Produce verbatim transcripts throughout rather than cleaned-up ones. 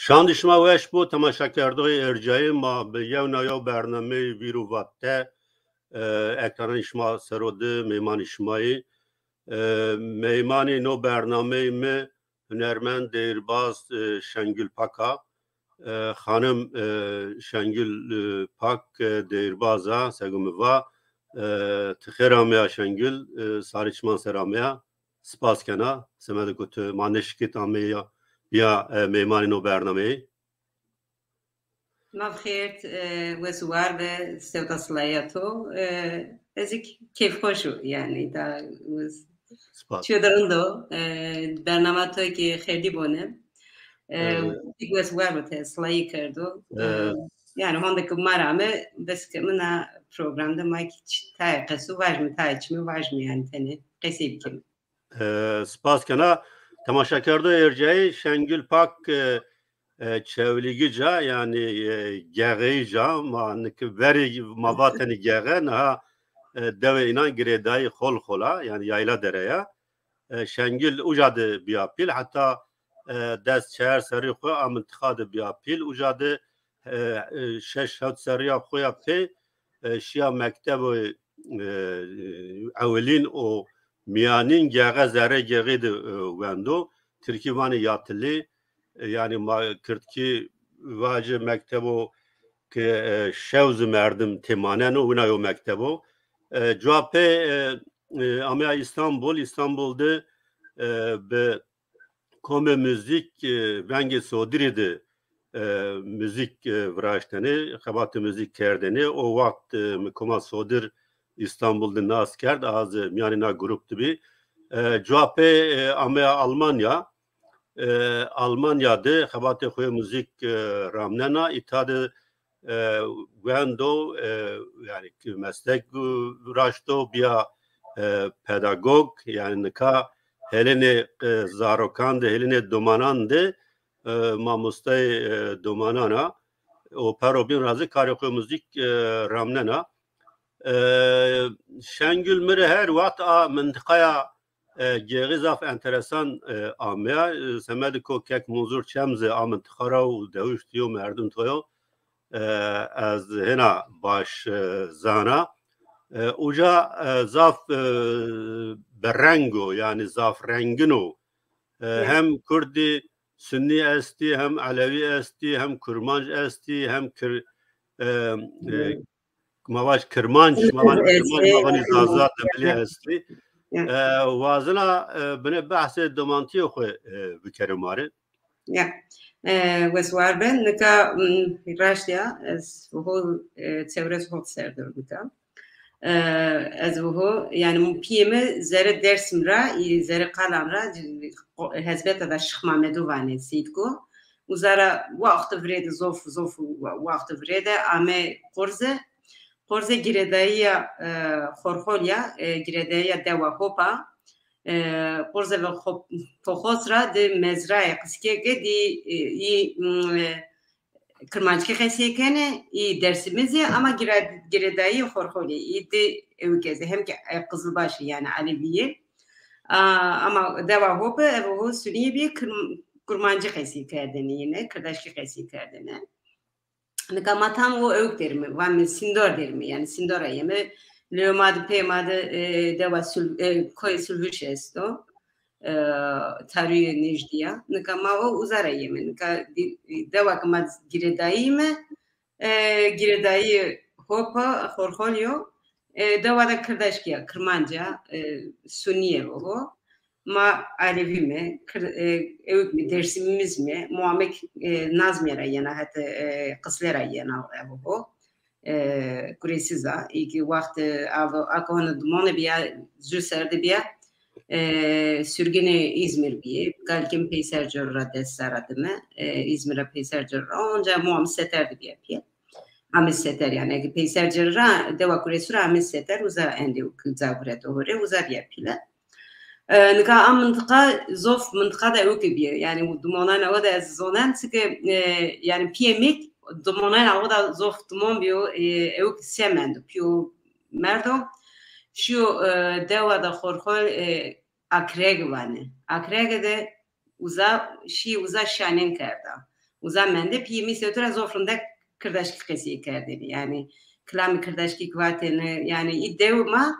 Çand şima weş bo, temaşekerdoxê ercayê ma bi yewna yew bernameyê vîr û vat te, e, ekranê şima sero di, mêmanê şima yê. E, mêmanê no bernameyê mi hunermend, deyirbaz, e, Şengül Pak a. E, xanim, e, Şengül, e, Pak, e, deyirbaz a, sego mi va. E, ti xêr ameya Şengül, e, sarê çiman ser ameya. Spas kena, semedê ku tu ma neşikit ameya, biya, e, mêmanê no bernameyê. Ma bi xêr, e, wes û war be, sewta silaya to. E, ez jî kêfxweş û, yani, da, Spas. Çiyo de rind o, e, bernama to ki xêrdî bone. E, Evet. Pek wes û war be te silayî kerdo. E, Evet. Yani, honde ki mara me, bes ki mina programda ma ki ç-, tayê qesu vaj mi, tayê çimi vaj mi, yani, tenê qesî bikim. E, spas kena. Temaşekerdo ercayê Şengül Pak, e, e, Çewlîgica, yani, e, Gexeyica, ma nik-, verê ma vatenî Gexe, niha, e, dewê înan girêdayî Xolxola, yani Yayla Dere ya. E, Şengül uca de biya pîl, heta, e, des çar serî xwe a mintiqa de biya pîl, uca de, e, e, şeş hewt seriya xwe ya pê, e, şiya mektebo, e, ewilîn û miyanîn Gexe Zerê Gexî de, e, wendo. Tirkî vanê yatilî, e, yani ma kirdkî vace mektebo ke, e, şew zi merdim têmaneno, wina yo mektebo. E, cuwa pê, e, e, ameya Îstanbul, Îstanbul de, e, bi Komê muzîk, e, vengê sodirî de, e, muzîk, e, viraştenê, xebatê muzîk kerdêne. O wext, e, mi koma sodir Îstanbul de nas kerd, az, e, miyanê na grup de bî. E, cuwa pê, e, ameya Almanya. E, Almanya de xebatê xwe muzîk, e, ramnena. Îta de e, wendo, e, yani ki meslek, e, raşto biya, e, pedagog, yani nika hêlênê, e, zarokan de, hêlênê domanan de, e, mamostayê, e, domanan a. O pero bin razî karê xwe muzîk, e, ramnena. E, Şengül mi re her wext a mintiqaya e, Gêxî zaf enteresan, e, ameya. E, semedê ku kek Munzur Çem zî a mintiqa ra û dewiştiyo merdim toyo, e, ez hêna baş, e, zana. E, uca, e, zaf, e, bereng o, yani zaf rengin o. E, Ya. Hem Kurdî Sunnî estî, hem Elewî estî, hem Kurmanc estî, hem Kir-, e, e, ma vaj Kirmanc, ma vaj Kirmanc, ma vanî Zaza, Demilî estî. Ya. E, wazina, e, binê behsê domantiyê xwe, e, bikere mare. Ya. E, wes war be, nika, m, raştiya, ez ho, e, çewres hot serdir nika. E, ez ho, yani, piyê me zere Dersim ra, î zere Qalan ra, hezbeta da Şix Mamedo vanê Seyitko. Uza ra wext virêde zof, zof wext virêde ame Qurze. Qurze girêdayiya, e, Xorxolya, e, girêdayiya dewa Hopa. E, Qurze ve Hop-, Poxoz ra di mezrayê qisike ke di, e, î, m, e, Kirmanckî qesê kene, î Dersimizê, ama gira-, girêdayî Xorxolê, î di ewkeze, hem ki, e, Qizilbaşê, yani Elewî yê. A, ama dewa Hope, ev ho Sunî bî, Kirm-, Kurmancî qesî kerdene yine, Kirdaşkî qesî kerdene. Nika ma tam o ewk derime, van min Sîndor derime, yani Sîndora yeme, lê ma di pê ma di, e, dewa Sül-, e, koyê Sülvüş esto. E, tarîyê nêjdî ya. Nika ma o uza ra yeme. Nika di-, dewa ke ma girêdayî me, e, girêdayî Hopa, Xorxolyo, e, dewa da Kirdaşkî ya, Kirmanc a, e, Sunî ye ho. Ma Elewî me, Kir-, e, ewk me, Dersimimiz me, muamek, e, Nazmê ra yena, hete, e, Qislê ra yena ev ho. E, Kurêsiz a, î ki wext, e, av-, a ku hona dimane biya, zû serde biya, e, sürgünê Îzmîr biyê. Galkin peyser cor ra dest sera dime, e, Îzmîr ra peyser cor ra, onca muam seter de biya piye. Amê seter yani, eke peyser cor ra, dewa Kurêsû ra amê seter, uza endê, uza guret ohore, uza biya pîle. E, nika a mintiqa zof mintiqa da ewke bîye. Yani dimonayna we de ez zonen, çike, e, yani piyê mêk dimonayna we de zof dimon bîyo, e, ewk semendo, piyo merdo. Şiyo, e, dewa da Xorxol, e, Akreg vane. Akrege de uza, şî uza şanên kerda. Uza mende pî mi sewtira zof rindek kirdeşkî qesey kerdêne. Yani kilamê kirdeşkî ki vatêne, yani î dew ma,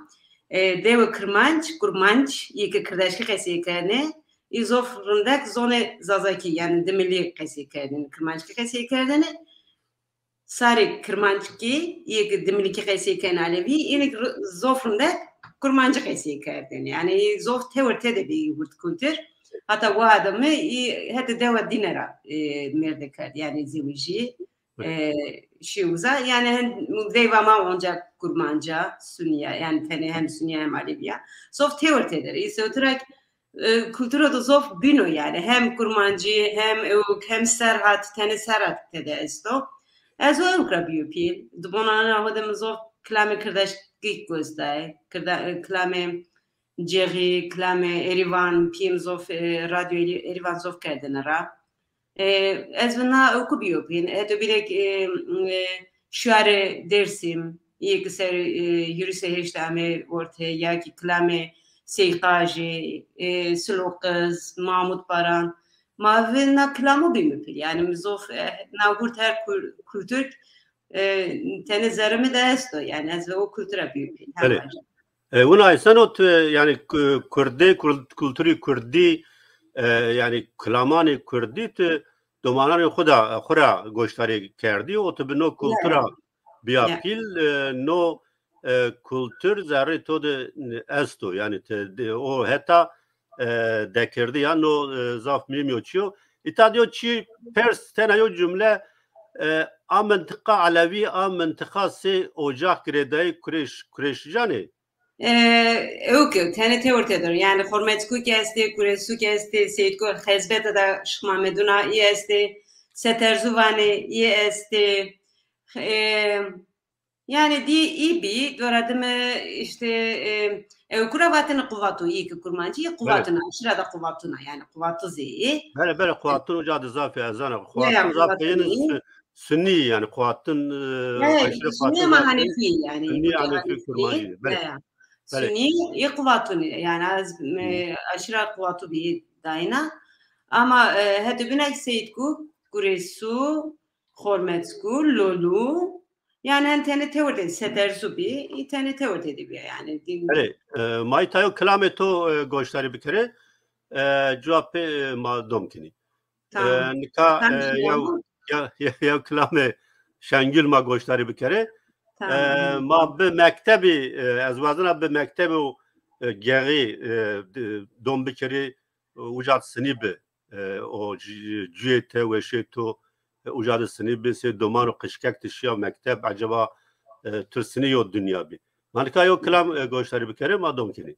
e, dewe kirmanc, kurmanc, yê ki kirdeşkî qesey kerdêne, î zof rindek zonê zazakî, yani dimilî qesey kerdêne, kirmanckî qesey kerdêne. Sarê kirmanckî, yê ki dimilîkî qesey kerdêne alevî, înik r-, zof rindek kurmancî qesey kerdêne. Yani î zof tewr tede bî î hurt kultur. Hata wiha de mi î hete dewa dîne ra, e, mêrde kerd, yani zewicî. E, şî uza, yani hem veyva ma onca kurmanca, suniya, yani tenê hem suniya hem aleviya. Zof tewr tede. Î sewtirek, e, kultura de zof bîno yani. Hem kurmancî, hem ewk, hem serhat, tenê serhat tede esto. Ez o ewk ra bîyo pîl. Di bonana xwe de min zof kilamê kirdeşkî gostay. Kirda-, e, kilamê cêxî, kilamê Êrîvan, pî mi zof, e, radyo Êrî-, Êrîvan zof kerdine ra. E, ez vina ewku bîyo pîn. Heto bîrek, e, e, şiarê Dêrsim, yê ki ser, e, yürüyüşe hêşte amê ortê, ya ki kilamê Seyqajê, e, Silo Qiz, Mahmut Baran. Ma vina kilamo bî mi pîl. Yani mi zof, e, navgurt her kul-, kultur, e, tenê zerê mi de esto. Yani ez ve o kultura bîyo pîl. Belê. E, wina sen o tu, yani, ku-, kurdê, kul-, kulturî kurdî, e, yani, kilamanê kurdî tu domananê xwe da, xwe ra goşdarî kerdî, o tu bi no kultura biya pîl, e, no, e, kultur zerrê to de esto, yani, te, de, o heta, e, dekirdi ya, no, e, zaf mîm yo çiyo. Îta diyo çi pers, tena yo cümle, e, a mintiqa Elewî, a mintiqa sê ocak girêdayî Kurêş-, Kurêşicanê. E, ew ki tenê tewr tê dir. Yani Xormetskû ki estê, Kurêsû ki estê, Seyîdko Xezbete de Şixmamedûna î estê, Seterzûvanê î estê. E, yani dî î bî, dora dime işte, e, ew kura vatine Quvatû, î ki kurmancî, î Quvatûna, aşira da Quvatûna, yani Quvatû zê î. Bere, bere, Quvatûn uca de zafê ezana. Ya, ya, Quvatûn zafê Quvatûn yeni î. Sunî, yani Quatın, e, Ya, ya, aşırı Sunî Quatın ama zaten Hanefi yani. Sunî Hanefi kurmancî. Belê. Ya, ya. Belê. Sunî, yê Quvatun, yani az, e, aşira Quatu bir dayna. Ama, e, hedi binek Seyitku, Kuresu, Hormetsku, Lolu, yani hem tene tewrde, Seterzu bir, i tene tewrde de bir yani. Belê. E, Maytayo kilamê to, e, goşdarî bikere, e, cevap, e, ma dom kinî. Tamam. E, nika, e, yew, yew, yew kilamê Şengül ma goşdarî bikere. Tamam. E, ma bi mektebî, e, ez wazina bi mektebî û, e, gerî, e, d-, dom bikirî, e, uca sinî bi. E, o c-, cuyê te, weşê to, e, uca de sinî bi, sê doman û qişkek tu şiya mekteb, eceba, e, tu sinî yo dinya bî. Ma nika yo kilam, e, goşdarî bikere, ma dom kinî.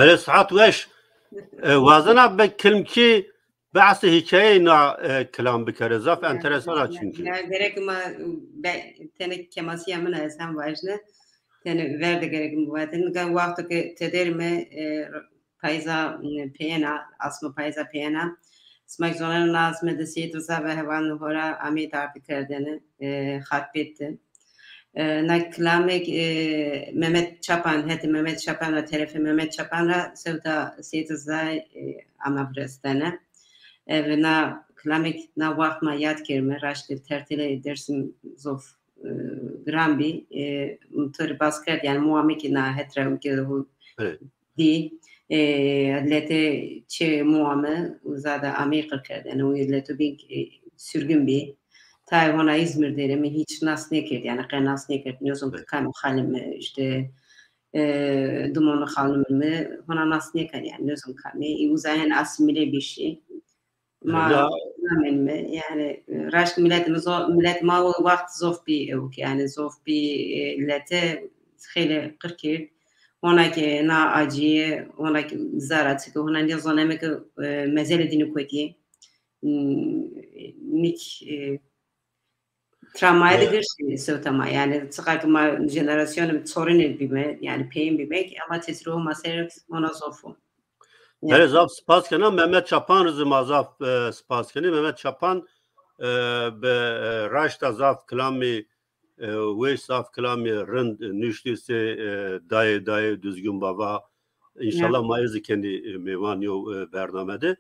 Belê, sihat weş. E, wazena bi kilmkî behsê hikayeyê na, e, kilam bikere. Zaf enteresan a çünkü. Ya, gerek ma be, tenê kemasiya min e, ez hem vajne. Tenê ver de gerek min bivatin. Nika wexto ke tedêr me, e, payza, e, peyena, asma payza peyena. Smak zonen na asme de Seyîd Riza ve hevalin hora amê tartî kerdene, e, xarpêt de. E, na kilamek, e, Mehmet Çapan, hetê Mehmet Çapan ra, terefê Mehmet Çapan ra sewta Seyîd Riza, e, ama virestene. E, ve na kilamek na wext ma yad kerime, raştê tertêlê Dersim zof, e, giran bî, e, to rê bas kerd, yani muamekî na het ra û ke hû Evet. dî, e, letê çê muame û zade amê qir kerdene û leto bî, e, sürgün bî. Tayê hona İzmir dêre mi hiç nas nêkerd, yani qe nas nêkerd. Nêzom Evet. Kam xalim, e, işte, e, dumonu xalim mi hona nas nêkerd, yani nêzom kamê. Î uza hen asimile bîşî. Ma Ya. Namin mi? Yani, e, raşt millet mi zo-, millet ma o wext zof bî ewk, yani zof bî, e, lete xêle qir kir. Hona ke na acîye, hona ke zara çike, hona nêzane me ke, e, mezelê dînî kotî. Hmm, nik, e, travmayê de Evet. Girşî sewta ma. Yani çiqa ke ma jenerasyon çorînê bîme, yani peyên bîme, ama tesîro ma ser hona zof o. Ya. Belê, zaf spas kena. Mehmet Çapan rizî ma zaf, e, spas kenî. Mehmet Çapan, e, bi, e, raşta zaf kilamî, e, wêş, zaf kilamî rind, e, nuştî sê, e, dayê, dayê Düzgün Baba. İnşallah Ya. Ma êzî kenî, e, mêvan yo, e, bername de.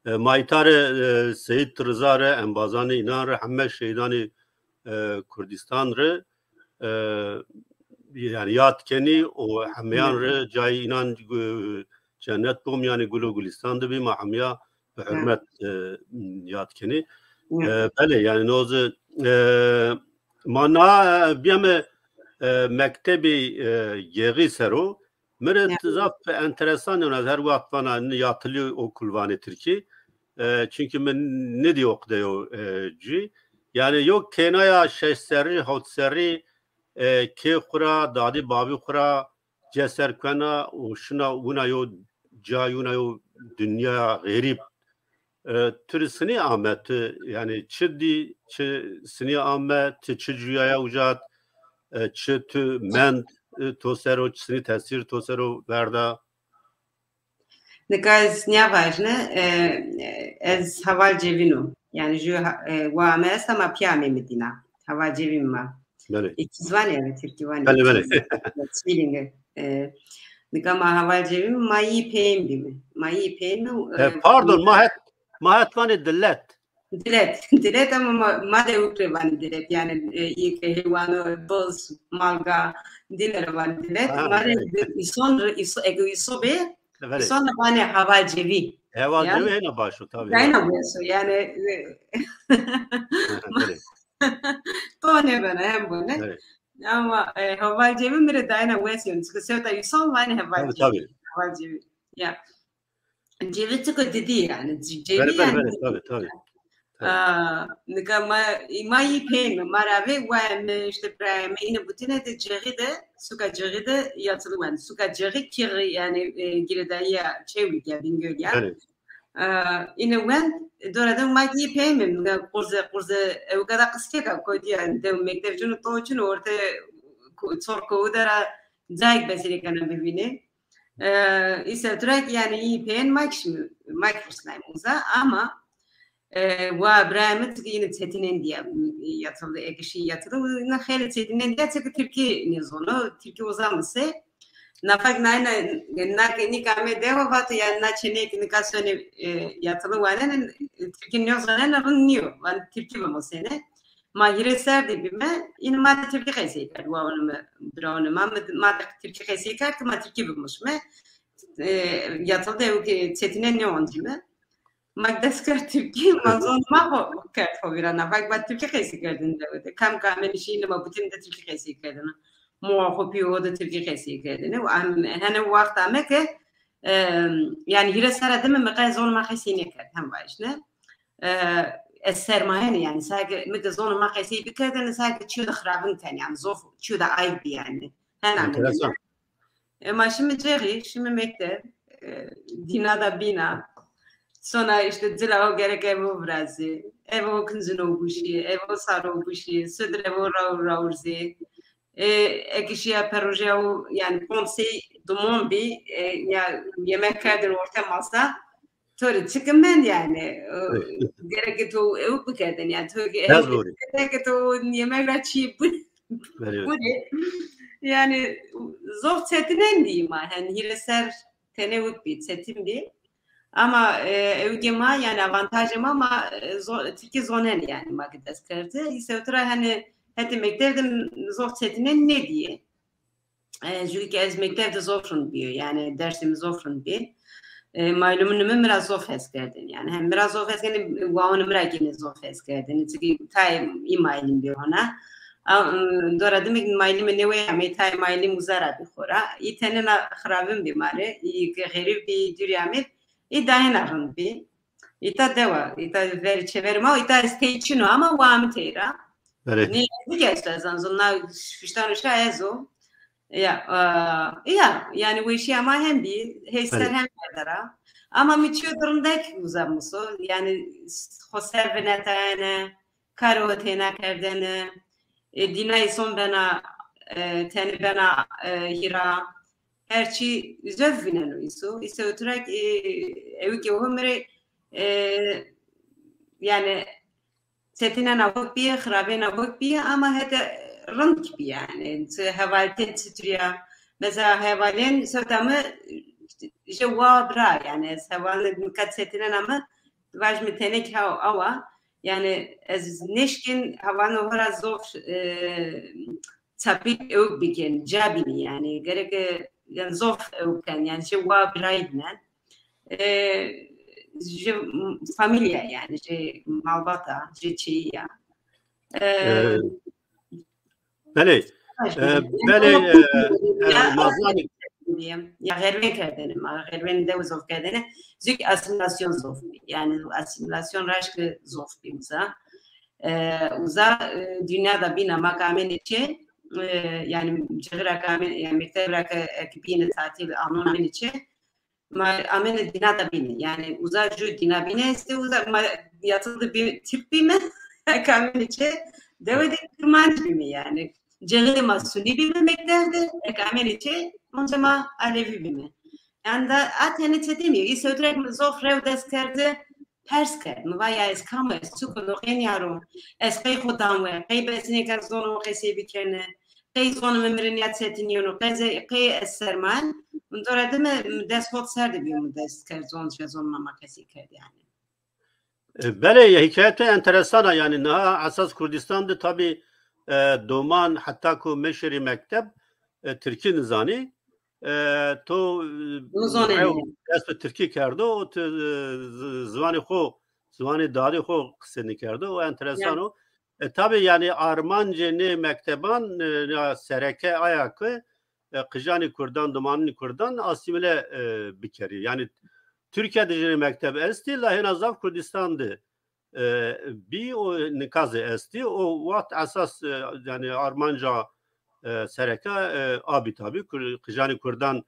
E, ma îtare, e, Seyîd Riza re, embazanê înan re, heme şehîdanê, e, Kurdistan re, e, yani yad kenî û hemeyan Ya. Re cayê înan, e, cennet bom, yani gul û gulistan de bî, ma hemiya bi Ya. Hurmet, e, yad kenî. Ya. E, belê, yani nozi, e, ma na, e, biyeme, e, mektebî, e, Yêxî sero, mi re Ya. Zaf enteresan, yani ez her wext vana ni yatılı okul vanê Tirkî. E, çünkü min nidî oqdeyo, e, cî. Yani yo kênaya şeş serrî, hewt serrî, e, kê xura, dadî babî xura, ceser kena û şina wina yo ca, wina yo dünya xerîb. E, tu rê sinî ame, tu, yani çi dî, çi sinî ame, tu çi cuyaya ucat, e, çi tu mend, e, to sero, çi sinî tesîr to sero verda? Nika ez niya vajne, e, ez heval cevîno. Yani jû ha-, e, wa me esta ma piya me midîna. Heval cevîn ma. Belê. İkiz vanê yani Tirkî vanê. Belê, belê. İkiz, Zwillinge. E, nika ma heval cevîn ma yî peyên bîme. Ma yî peyên mi? E, E, pardon, ma het, ma het vanê dilet. Dilet. Dilet ama ma, ma de ukre vanê dilet. Yani, e, yê ke heywanı, boz, malga, dilere vanê dilet. Ha, Ma de belê. Îson, îso-, ege îso be, Belê. Îson de vanê heval cevî. Heval Ya. Cevî hena baş o, tabii, Hena ya. Baş o, yani, e, Ha, belê. To ne bana, hem bu ne? Belê. Ama, e, heval cevî mi re dayana wes yon. Çünkü sewta îson vanê heval Tabii, cevî. Tabii. Heval cevî. Ya. Cevî çiko didî yani. Ce-, cevî Belê, belê, yani. Belê, tabii, tabii. Tabii. Aa, nika ma, ma yî peyên mi, ma ra ve wa em işte birayê me îne butine de Cexî de, suka Cexî de yatılı wen. Suka Cexî kî yani, e, girêdayiya Çewlîg ya, Bingöl ya. Belê. Aa, îne wen, dora de ma yî peyên mi, nika qurze, qurze, ew kada qizkeka kotî yani, de mektevcûn to çûn orte ko-, çor kovu de ra cayek besî kena bivîne. Ee, îse Turek yani yî peyên ma kişmi, ma kişnayım uza ama, e, wa birayê min çünkü yine çetinên diye, e, yatıldı, ekişi yatıldı. Yine xeylê çetinên diye çünkü Tirkî nêzono, Tirkî uza mise. Nafak nayna, na ke nika me dewa vato yani na çenek nika sönê, e, yatılı wanen, e, Tirkî nêzonen rin niyo. Van Tirkî bimusene. Ma hîrê ser de bîme, îne ma de tirkî qeysey kerd, wa ûnime, bira ûnime, ma, ma de tirkî qeysey kerd, ma tirkî bimişme. E, yatılı de ew ke çetine ne oncîme. Ma dest kerd tirkî, ma zon ma xo kerd xo vîra navak, ma tirkî qeysey kerdin de wede. Kam kam em nişîne ma butin de tirkî qeysey kerdin. Mo xo pî o de tirkî qeysey kerdin. Û em hene wexta me ke, e, yani hîrê sera dime me qey zon ma qeysey nêkerd, hem vajne. E, ez sermayene yani, sake mi de zonê ma qesey bikerdin, sake çiyo de xirabin ten yani, zof çiyo de ayb yani. Hena mi Enteresan. E, ma şimi Cexî, şimi mekteb, e, dîna da bîna. Sona işte cila o gerek ev o virazî, ev o kincino buşî, ev o saro buşî, sudir ev o raw rawrzî. E, ekişiya projeya o, yani ponsey dumon bî, e, ya yemek kerdin orta masa. Tori çikim ben yani. E, gerek tu ew bikerdin yani. Tu ki ev gerek tu yemek ra çi bu. Yani zor çetinen diyeyim ha. Hani hile ser tene wek bî, çetin bî. Ama, e, ew ge ma, yani avantajê ma, ma, e, zo-, Tirkî zonen yani ma ki dest kerde. Îse otura hani hetê mektevde zor çetinen ne diye. E, jû ki ez mektevde zor rind bîyo, yani dersê min zor rind bî. E, maylûmînê min mira zor hez kerdin. Yani hem mira zor hez kerdin, wawan mira gene zor hez kerdin. Çünkü tay î maylûm bî ona. Am, dora demek maylûmê newê amê tay maylûm uzara bî xora. Î tenena xirabin bî mare. Î ki xerîb bî dûrî amê. Î dahêna rind bî. Îta dewa, îta ver çever ma, îta ez tey çino ama wa min teyra. Belê. Nêzik ez ez an zon na fiştan uşa ez o. Ya, e, ya, yani weşiya ma hem bî, heyser hem berdera. Ama mi çiyo dirindek uza muso, yani xo ser vinetayene, karo têna kerdene, e, dîna îson bena, e, tenê bena, e, hîra, her çî zöv vîneno îso. Îso oturak, e, ew ki o mirê, e, yani çetinena wek bîye, xirabêna wek bîye, ama hete rind bî yani. Çi hevaltên çi turiya. Mesela hevalên sota mi ji wa bira yani. Ez hevalên nika çetinena mi, vaj mi tenek ha awa. Yani ez neşkin hevalên hora zor, e, çapik ew bikin, cabini yani. Gerek, e, yani zor ew ken, yani şey wa biraynen. E, ji familiya yani, ji malbata, ji çiya. E, Ee, belê. Ee, belê, e, e, mazani. Ya xervên kerdene, ma xervên de zof kerdene. Zük asimilasyon zof. Yani asimilasyon raşk zof bi uza. Ee, uza, e, dünyada bina makameni çe, e, yani cığıra kamen, yani mektebra ke, e, ki bine tatil anon ameni çe. Ma amene dîna da bîne. Yani uza ju dîna bîne este uza ma yatıldı bir Türk bîme. Ek amene çe dewe de Kırmanc bîme yani. Cehili ma Sunî bîme mektevde. Ek amene çe onca ma Alevi bîme. Yani da a tene çetemiyor. Îse direkt mi zof rew dest kerde. Pers kerd. Mi va ya ez kam ez çi ku noqên yaro. Ez qey xo dan we. Qey besinê kar zono qesê bikene. Qey zonê min mirin ya çetiniyeno, qey ze-, qey ez serman, min dora dime, min dest hot ser de biyo, min dest kerd zon, ji zon mama kesî kerd yani. E, belê, ya hikayete enteresan a, yani niha esas Kurdistan de tabi, e, doman heta ku meşerî mekteb, e, Tirkî nizanî, e, to, e, Nizanê rew ne. Dest bi Tirkî kerdo, û tu, e, z-, ziwanê xo, ziwanê dadê xo qise nikerdo, û enteresan Ya. o. E, tabi yani armancê nê mekteban, e, ya sereke aya ku, e, qijanê Kurdan, dimanînê Kurdan asîmile, e, bikerî. Yani Türkiye de jî mekteb estî, la hêna zaf Kurdistan de, e, bî û nika zî estî. O wext esas, e, yani armanca, e, sereke, e, abî tabi Kur-, qijanê Kurdan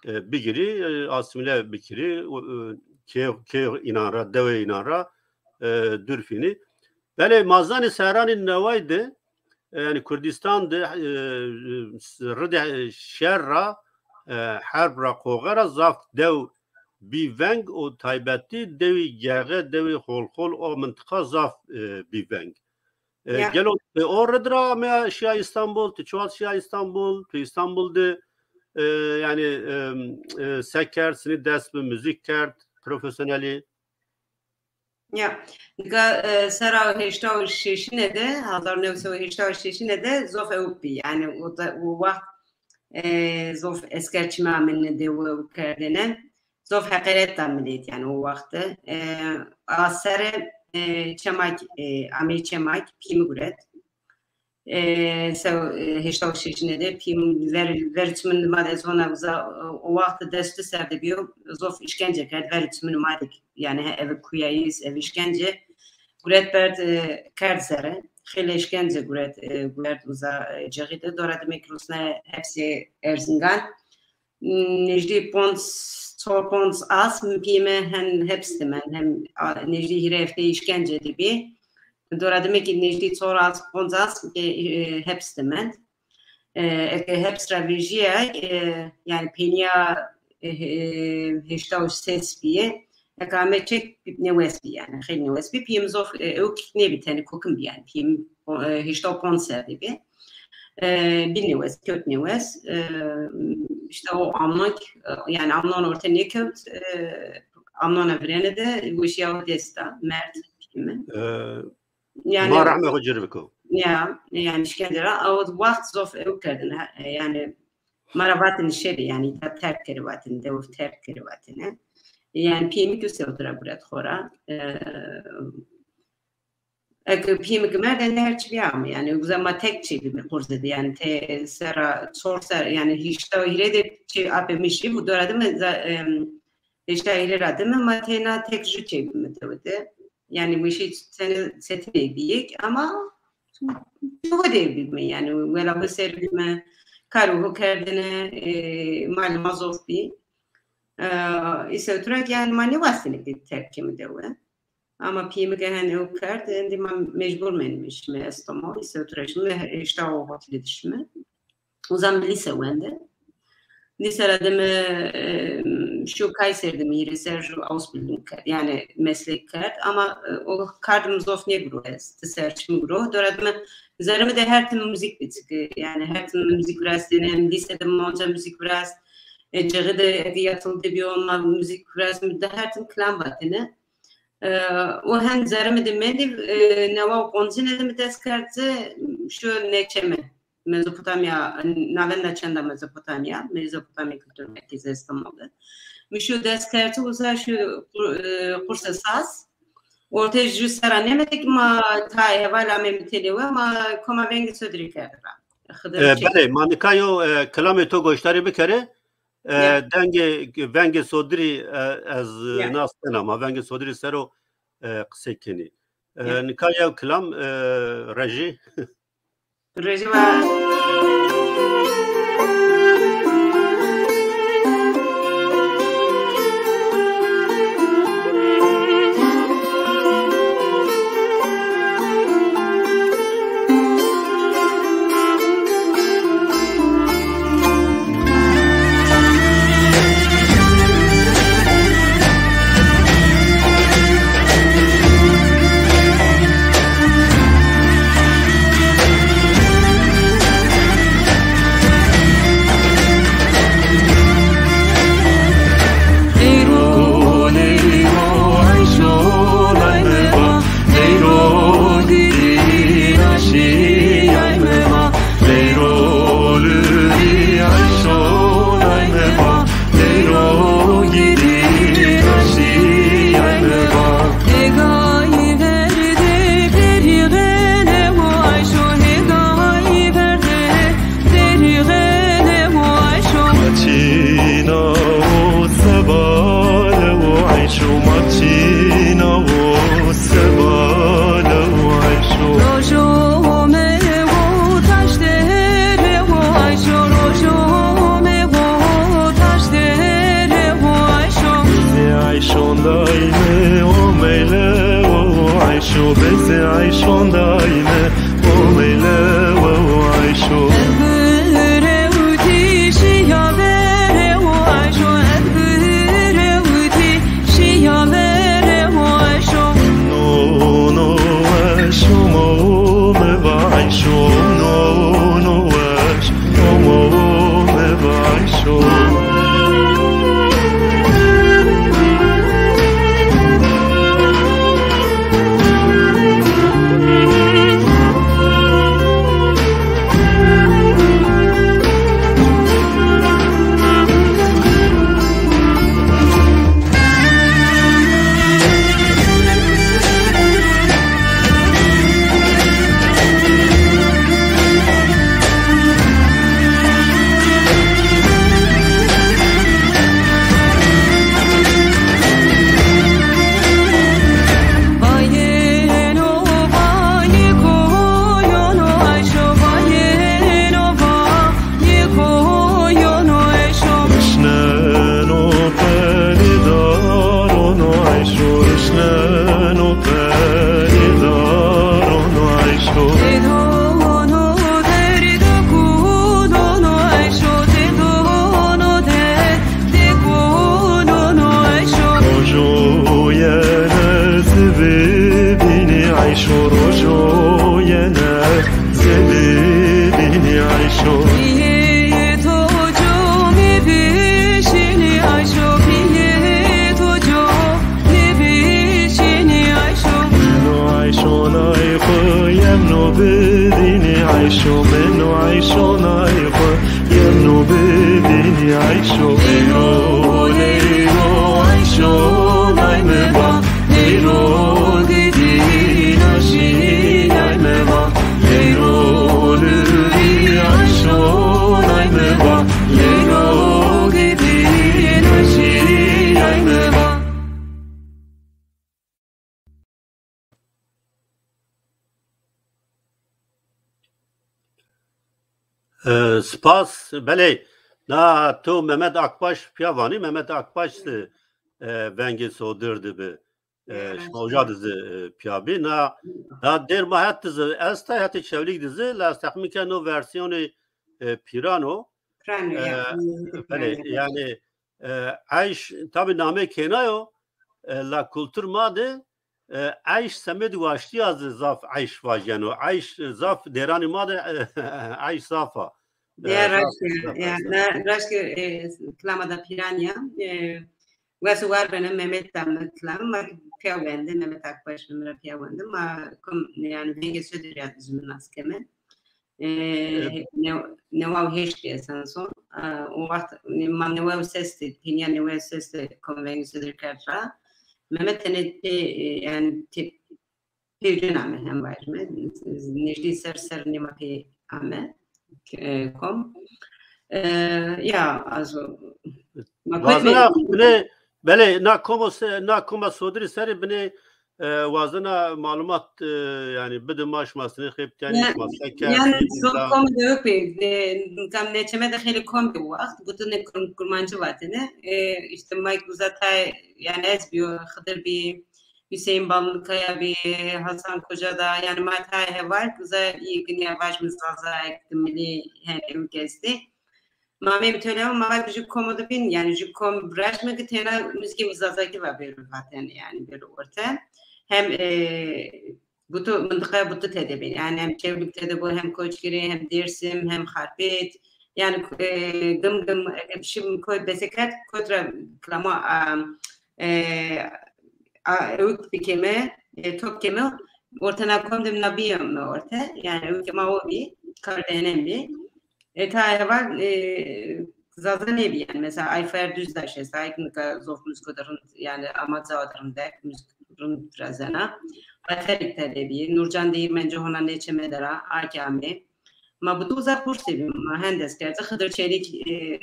e, bigirî, e, asîmîle bikirî, û, e, kê, kê înan ra, dewê înan ra, e, dûr fînî. Belê, ma zanî serranî neway de, e, yani Kurdistan de, e, ridê şer ra, e, herb ra, qoxe ra zaf dew bî veng û taybetî dewî Gexe, dewî Xolxol, o mintiqa zaf, e, bî veng. E, Ya. Gelo, e, o rid ra me şiya Îstanbul, tu çiwat şiya Îstanbul, tu Îstanbul de, e, yani, e, e, se kerd, sinî dest bi müzik kerd, profesyonelî? Ya, nika, e, sera heşta û şeşine de, hezar new sed û heşta û şeşine de zof ewk bî. Yani o da, o wext, e, zof esker çima min de we kerdine. Zof heqeret da milêt yani o wexte. E, a sere, e, çemak, e, amê çemak, pî min guret. E, sew, e, heşta û şeşine de pî min ver, ver çi min ma de ez hona uza, e, o wexte dest tu ser de biyo, zof işkence kerd, ver çi min ma de, yani he, ev kuyayîz, ev işkence. Guret berd, e, kerd sere. Xêle işkence guret, e, guret uza, e, cexî de. Dora de mekrosne hepsê Erzingan. Nêjdî ponc çor ponc as, piyê me hem heps dimen, hem, a, nêjdî hîrê heftê îşkence dibî. Dora demekî nêjdî çor as, ponc as, e, e, heps dimen. E, eke heps re vêjiye, e, yani pêniya, e, e, heşta û ses bîye. Eke ame çek newes bî yani, xeyl newes bî. Piyê min zof, e, ew kik nebî, tenê kokim bî yani. Piyê min, e, heşta û ponc ser dibî. E, bî newes, kewt newes. E, işte o amnak, e, yani amnan orte nekewt, e, amnana virêne de, weşiya o desta, merd piyê min. E, Yani, Ma rehme xwe cir biko. Ya, yani işkence ra, o wext zof ew kerdin, ha, yani, ma ra vatin şerî, yani, da terk kiri vatin, dewr terk kiri vatine. Yani, piyê min ki sewtira guret xora. E, eke piyê min ki merdin de her çi bîya ama, yani, uza ma tek çi bi mi qurze de, yani, te sera, çor ser, yani, hişta hîrê de çi apê min şî, bu dora de mi za-, em, Hêşta hîrê ra dime ma têna tek jû çêbîme dewê de. Yani wî şey tenê setinê bîyek ama jû de bîme yani wela xwe ser bîme kar û ho kerdine, e, malê ma zof bî. E, îse turek yani ma nêwastine ki terkê min dewe. Ama piyê min ke hen ew kerd, endî ma mecbur menime şime Estomol, îse turek şime hêşta û hotî de dişime. Uza min lîse wende. Lîse ra dime, e, şu Kayseri dime hîrê ser ju Ausbildung kerd, yani meslek kerd. Ama, e, o kardim zof negro ez, ti ser çi mi gro. Dora dime zerimi de her tim müzik bitiki, yani her tim müzik virastine, lîse de monca müzik virast, e, cıği de ege yatılı de bir onunla müzik virast, de her tim klam batine. E, o hem zerimi de mendi, e, newa û qoncine de mi dest kerd, şu neçeme. Mezopotamya, navenda çenda Mezopotamya, Mezopotamya Kültür Merkezi İstanbul'da. Mi şu ders kerti uza şu kur-, e, kursa saz. Ortaya jü sera nemedik ma ta heval amê mi têlê we ma koma vengê Sodirî kerdira. Xidr E, Çek. Belê, ma nika yo, e, kilamê to goşdarî bikere. E, Ya. Dengê, vengê Sodirî, e, ez, e, Ya. nas kena, ma vengê Sodirî sero, e, qisey kenî. E, Ya. Nika yew kilam, e, rejî. Rêjî we. E, spas. Belê, na tu Mehmet Akbaş piya vanî, Mehmet Akbaş, e, e, vengê sodir dibi. E, şima uca dizi, e, piya bî. Na, na dêr ma het dizi, ez tay hetê Çewlîg dizi, la ez texmîn ke no versiyonê, e, pîran o. Pîran o, e, ya, belê, pîran o. Yani, e, eyş, tabi namê kêna yo, e, la kultur ma de, e, eyş semêd waştiya zi zaf eyş vajyeno. Eyş, e, zaf dêranî ma de, e, eyş zaf a. Diya E, zaf, raştê, zaf ya, eyş zaf. Na, raştê, e, kilama da pîran ya. E, wes û war bene Mehmet da me kilam, ma piya wende, Mehmet Akbaş min ra piya wende, ma kum, yani, vengê Södür ya ji min nas keme. E, e, ne-, newa û heşt esanson. E, o wext, ma newa û ses de, pêniya newa û ses de kom vengê Södür kerd ra. Mehmet tenê pê, e, yani, tê pêwce name hem vajime. Nêjdî ser ser nêma pê ame, e, kom. E, ya, azo, ma Wazena kotme- bine, belê, na komo se-, na koma sodirî serê bine, e, wazena malumat, e, yani bide ma şima sinê xêp yani Ne-, şima seke yani sî zor nizam. Kom de yok be, e, tam neçeme de xêli kom de waxt, bu ne kur-, kurmancı vatene. E, işte Mike uzatay, yani ez biyo, Xıdır bi, Hüseyin Ballıkaya bi, Hasan Koca da, yani ma tay heval, uza iyi gün ya baş mı zaza ekti milli hem ülkesi. Ma mem tölem, ma bak ji komo dibin, yani ji kom braş mı ki tena müzikê zazaki va bêro vaten, yani bêro orte. Hem, e, bu tu, mıntıkaya bu tu tede bin. Yani hem Çevlik tede bu, hem Koçgiri, hem Dersim, hem Xarpêt. Yani, e, gım gım, e, şimdi koy besekat, kotra klama, a, e, a, ewik bikeme, e, top keme, ortena kom dim nabiyem orte. Yani ewik ma o bi, kar dehnem bi. E, ta heval, e, zaza ne bi yani. Mesela Ayfer Düzdaş, e, sahip nika zof müziko da rind, yani ama zawa da rind, müzik rind razena. Ayfer iptal ebi, Nurcan Değirmenci hona neçeme dera, akame. Ma bu da uza purs ebi, ma hendes kerdi. Xıdır Çelik, e,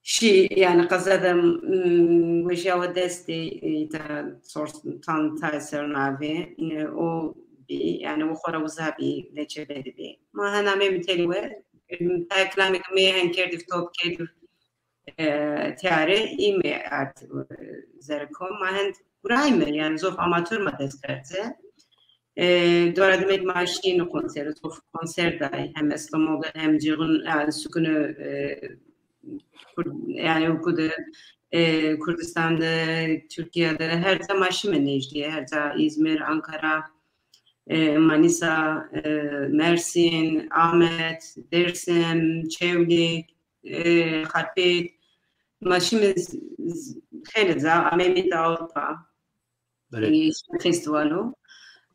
Şî, yani qezede, mm, weşiya we destê, e, te sor-, tan tay ser navê, e, o bî, yani o xora uza bî, leçebe de bî. Ma hena me miteli we, e, tay kilamê me hen kerdî, top kerdî, e, tiyare, î me art, e, zeriko. Ma hen kuray me, yani zof amatör ma dest kerte. E, dora demek ma şîn konser, zof konser day, hem Estomol'da hem Cihun, yani sükünü, e, Kur-, yani ku de, e, Kurdistan de, Türkiye de, her zaman şime nêjdî ye, her zaman İzmir, Ankara, e, Manisa, e, Mersin, Ahmet, Dersim, Çewlik, e, Xarpêt, ma şime z-, z-, xêlê za, amê min de Avrupa. Belê. Îşte festîvalo.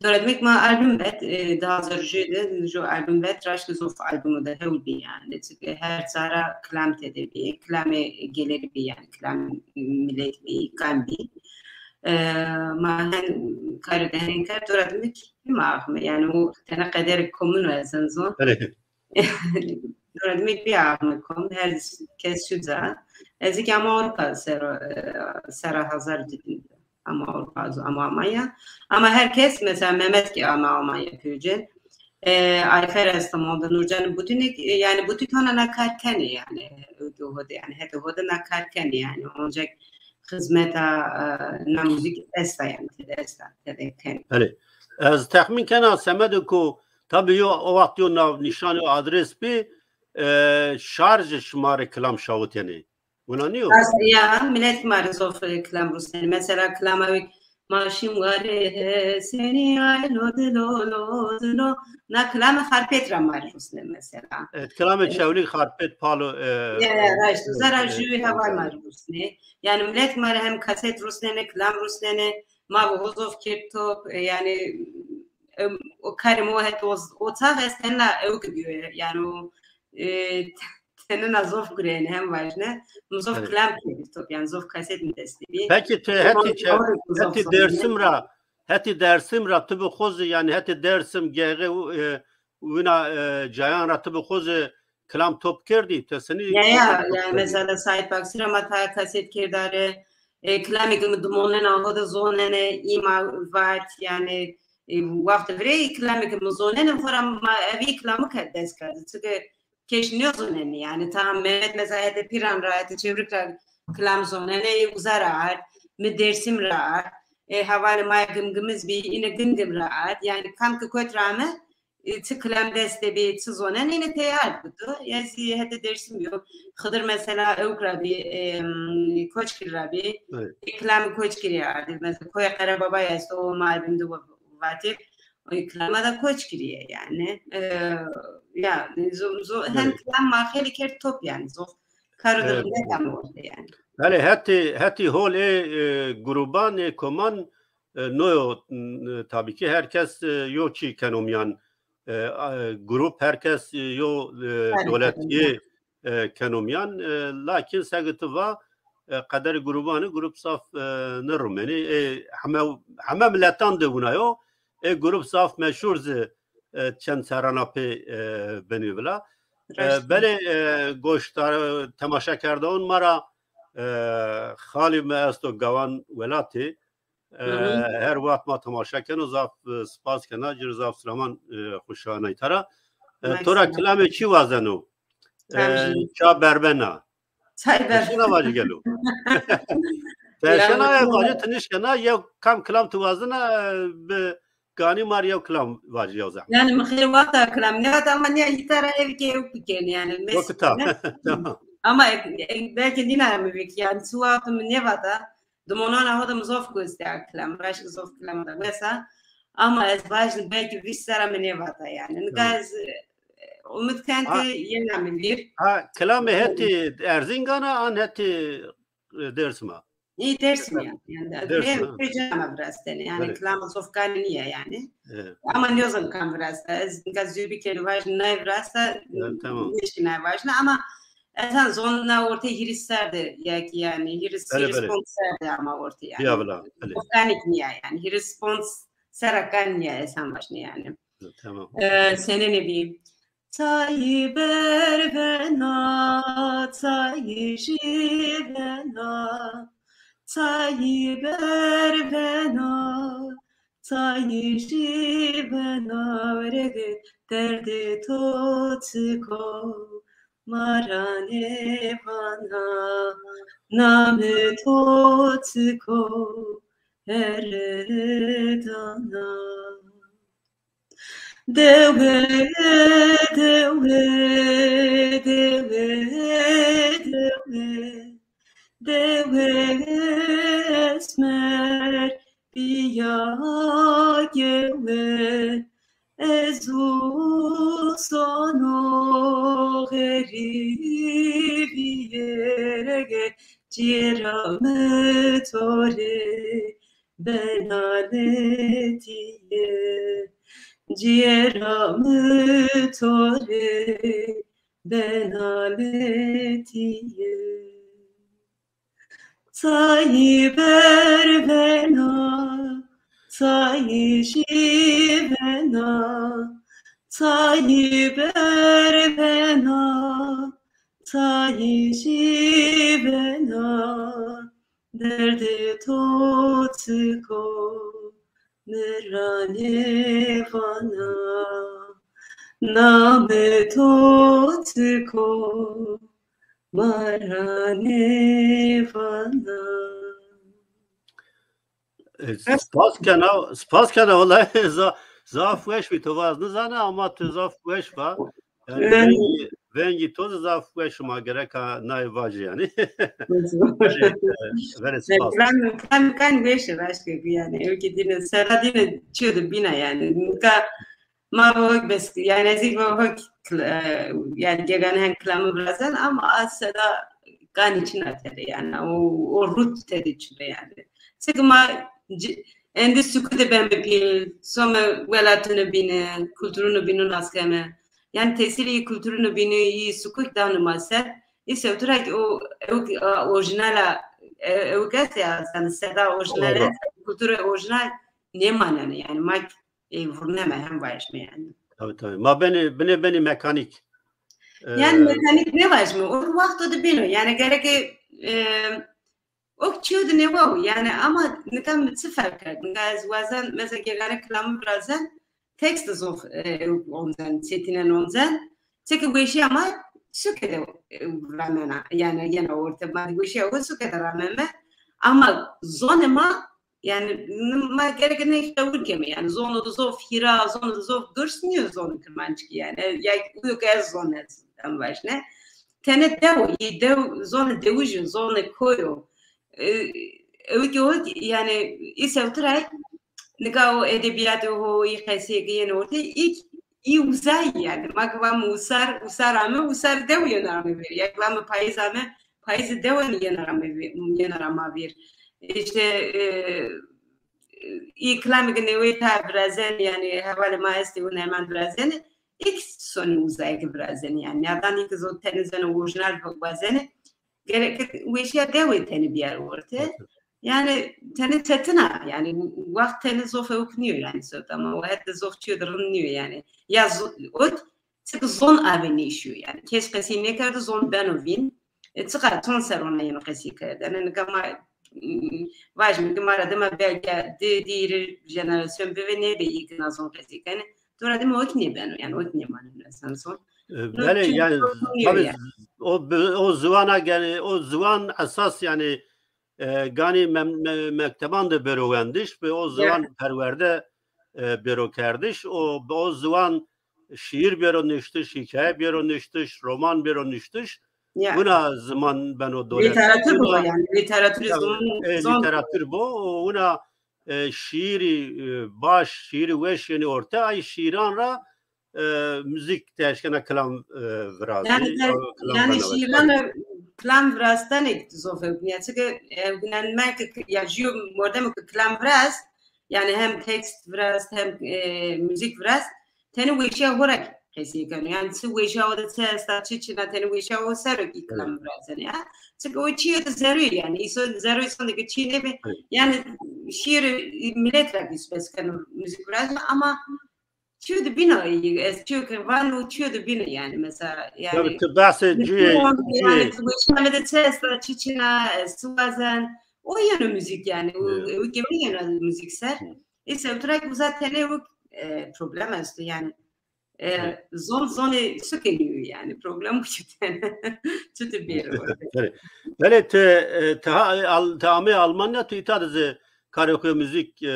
Dora demek ma album vet, e, di hazar jê de, jo album vet, raştî zof album de hewl bî yani. Çünkü her zara klam tede bî, klamê gelir bî yani, klam millet bî, kam bî. E, ma hen karê de hen kar, dora demek ma axme. Yani o tene qeder komunu ezen zon. Belê. Dora demek bî axme kom, her kes şuca. Ez ki ama Avrupa sera, e, sera hazar didin. Ama Avrupa, ama Almanya. Ama herkes, mesela Mehmet ki ama Almanya pücün. E, Ayfer Estamol'da, Nurcan'ın bütün, e, yani bütün hana nakar keni yani. Ödü hode yani, hede hode nakar keni yani. Ancak xizmeta, e, na muzîk esta, yani tede esta, tede ken. Belê. Ez texmîn kena semedo ku tabi yo o wext yo nav nîşan yo adres bî, e, şarj şima rê kilam şawitêne. Wina niyo? Ya, millet ma rê zof, e, kilam rûsnenê. Mesela kilama wek ma şîm warê senî ay lo dilo lo dilo. Na kilama Xarpêt ra ma rê rûsne mesela. Evet, kilamê Çewlîg, Xarpêt, Palo, e, Ya, ya, raşt. Zara jû heval ma rê rûsne. Yani millet ma rê hem kaset rûsnenê, kilam rûsnenê. Ma bi ho zof kêr top, e, yani, em, o karê mo het o, o çax ez tenna ew gidiyor. Yani o, e, tenina zof gureyne hem vajne. Mi zof kilam kêr top, yani zof kaset mi destê bî. Peki tu hetî çe-, hetî Dersim ra, hetî Dersim ra tu bi xwe zî, yani hetî Dersim, Gêxê, e, wina, e, cayan ra tu bi xwe zî kilam top kerdî, tu senî? Ya, ya, yani mesela Sait Baksira ma ta kaset kerdare, e, kilamê ki mi dimonena ho de zonene, îma vat, yani, e, wextê virê kilamê ki mi zonene, xora ma evî kilamı ke dest kerdî. Çünkü keş nêzonenî, yani, tam Mehmet mesela hete Pîran ra, hete Çewlîg ra kilam zonenê, uza ra ard, mi Dersim ra ard, e, hevalê ma ya Gimgimiz bî, îne Gimgim ra ard, yani, kam ki kot ra me, e, çi kilam destê bî, çi zonenê, îne tey ard bido. Ya zî hete Dersim yo. Xidir mesela ewk ra bî, e, Koçgir ra bî. Evet. E, kilamê Koçgirî ardî. Mesela Koya Qerebaba ya esto, o ma bindu vatê. O kilama da koç kiriye yani. E, ya, zo, zo, hem kilam ma xêlî kerd top yani. Zo, karo da ne tam orada yani. Belê, hetî, hetî hol ê, e, gruban ê koman, e, noyo, e, tabii ki herkes, e, yo çî keno miyan, e, a, grup herkes, e, yo, e, doletiyê, e, keno miyan, e, lakin segi tu va, e, qederê grubanê, grup zaf, e, nirûmenê. E, heme, heme miletan de wina yo. E, grup zaf meşhur zî, e, çend serana pê, e, benî vila. E, belê, e, goşdar, temaşekerdawan ma ra, e, xalî me esto Gawan Welatê. E, her wext ma temaşe keno, zaf, e, spas kena, cir zaf silaman, e, xweşanay tara. E, to ra kilamê çi wazeno? E, ça berbena. Çay ber. Şuna vacî gelo. Perşena ya vacî tinişkena, yew kam kilam tu wazina, e, bi ganî mar yew kilam vacî yew zehmet. Yani mi xêr wata kilam ne vata ama niye hitara ev ke ew biken yani. Wekta. Tamam. Ama e, e, belki dîna mi vik yani, tu wata mi ne vata. Dimonana ho de mi zof gustê a kilam, raşt zof kilam da wesa. Ama ez vajin belki vîst sera mi nêvata yani. Nika ez, e, umid ken ki yena mi vîr. Ha, kilamê hetî Erzîngana an hetî, e, Dêrsima? Î Dêrsim ya. Yani, Dêrsim, ha. Pêca me virastene. Yani, kilam zof kanî niye yani. Evet. Ama nêzan kan virasta. Ez nika zû biken vajin nayê virasta. Yani, tamam. Nêşkî nayê vajin ama Esen zon na ortê hîris ser de, ya ki yani hîris, hîris pont ser de ama ortê yani. Ya vila, belê. Organik niye yani, hîris pont sera kan niye esen baş ne yani. Tamam. Ee, senin evi. Çayî ber vena, çayî jî vena, çayî ber vena, çayî jî vena, were derdê to çiko. Maranê vana, namê to çiko her dana. Dewe, dewe, dewe, dewe, dewe esmer piya gewe. Ez û sono xerîbî yê rege, cîra mi to rê benaletiye. Cîra mi to rê benaletiye. Çayî ber vena, çayî jî vena, çayî ber vena, çayî jî vena, derdê to çiko, mi ra nêvana, namê to çiko, ma ra nêvana. E, spas kena, spas kena, wallahî za-, zaf weş bî, tu vaz nizane ama tu zaf weş ba. Yani vengî, vengî to zaf weş ma gereka nayê vajî yani. Verê, e, verê spas. Plan, plan kan weş e, baş ke yani. Ew ki dine, sera dine çiyo de bina yani. Nika ma vok bes, yani ez vok, e, yani gegane hen klamı virazen ama a seda kanî çina tede yani. O, o rut tede çibe yani. Sik ma c-, endi sukut de ben bipîl, some welatını bîne, kulturunu bînu naskeme. Yani tesîrî kulturunu bînu, î sukut danu ma ser. Î sewtura ki o, ew, a, orijinala, e, ew kes ya, yani seda orijinal, kultura orijinal nêmanene yani. Ma, e, vurneme hem vayşme yani. Tabii, tabii. Ma beni, bine beni mekanik. Yani, e, mekanik ne vayşme? O wexto de bino. Yani gerek, e, ok çiyo de ne wow. Yani ama nikam çi fark kerd? Nika ez wazen, mesela, gegane kilamı virazen, tekst zof, e, onzen, çetinen onzen. Çeke weşi ama suke de, e, ramena. Yani yine orta, ma weşi o suke de rameme. Ama zone ma, yani, ma gerek ne işte vurkeme. Yani zonu da zof hira, zonu da zof durs niyo zonu kirmançki yani. Ya, yok ez zone, en baş ne. Tene dewo, yi dew, zone dewujin, zone koyo. E, ew ki o, yani, î sewtiray, nika o edebiyatê ho, î qeseyê ki yên ortê, î, î uzay yani. Ma ki vam usar, usar ame, usar dew yên ame ver. Ya ki vam payîz ame, payîz dew yên ame ver, yên ame ver. İşte, e, î kilamê ki newê ta virazen, yani, hevalê ma estê û heman virazen, î ki sonî uzay ki virazen, yani. Yadan î ki zon tenê zeno orijinal vazene, gerek weşiya dewê tenê biyar orte. Yani tenê çetina, yani wext tenê zof ewk niyo yani sot ama o hette zof çiyo de rind niyo yani. Ya zo-, ot, çik zon avê nêşiyo yani. Kes qesî nêkerdi zon beno vîn. E, çiqa ton ser ona yeno qesî kerdene. Nika ma, mm, vaj min ki ma ra dema belki di, di îri jenerasyon bive nebe î ki na zon qesî kene. Tora dema wek nêbeno yani wek nêmane mesela zon. E, belê, yani, tabii yani. O, o ziwana gene, o ziwan esas yani, e, ganî mem-, me-, mekteban de bêro wendiş, bi o ziwan perwerde, e, bêro kerdiş, o, bi o ziwan şiir bêro niştiş, hikaye bêro niştiş, roman bêro niştiş. Ya. Wina ziman beno dolet. Literatür bo yani, literatür, e, zon, literatür bo, wina, e, şiirî, e, baş, şiirî weş yeni orte, ay şiiran ra e, müzik te eşkena kilam, e, virazî, yani, e, kilam yani vana şiiran ve kilam virastenek zof ew bûye. Çike, e, gunen me ki, ya jiyo mordem ki kilam viraz, yani hem tekst viraz, hem, e, müzik viraz, tenê weşiya horak qesî keno. Yani çi weşiya o de çi esta, çi çina, tenê weşiya o serok ki kilam virazen ya. Çike o çiyo de zerû yani. Îso zerû îson de ki çi nebe, yani şiir millet ra ki spes keno müzik viraz ama Çiyo dibîna, ez çiyo ke van û çiyo dibîna yani mesela yani. Tabii, tu behsê cuyê, yani cuyê. Tu weşanê de çi esta, çi çina, ez çi wazen. O yeno müzik yani. O, o gemi yeno müzik ser. Îse utra ki uza tenê o, e, problem esto yani. E, zon, zonê sukeliyor yani. Problem bu işte. Çi tu bir. Belê, belê tu, e, tu ha-, al-, tu amê Almanya, tu îta dizi karê xwe müzik, e,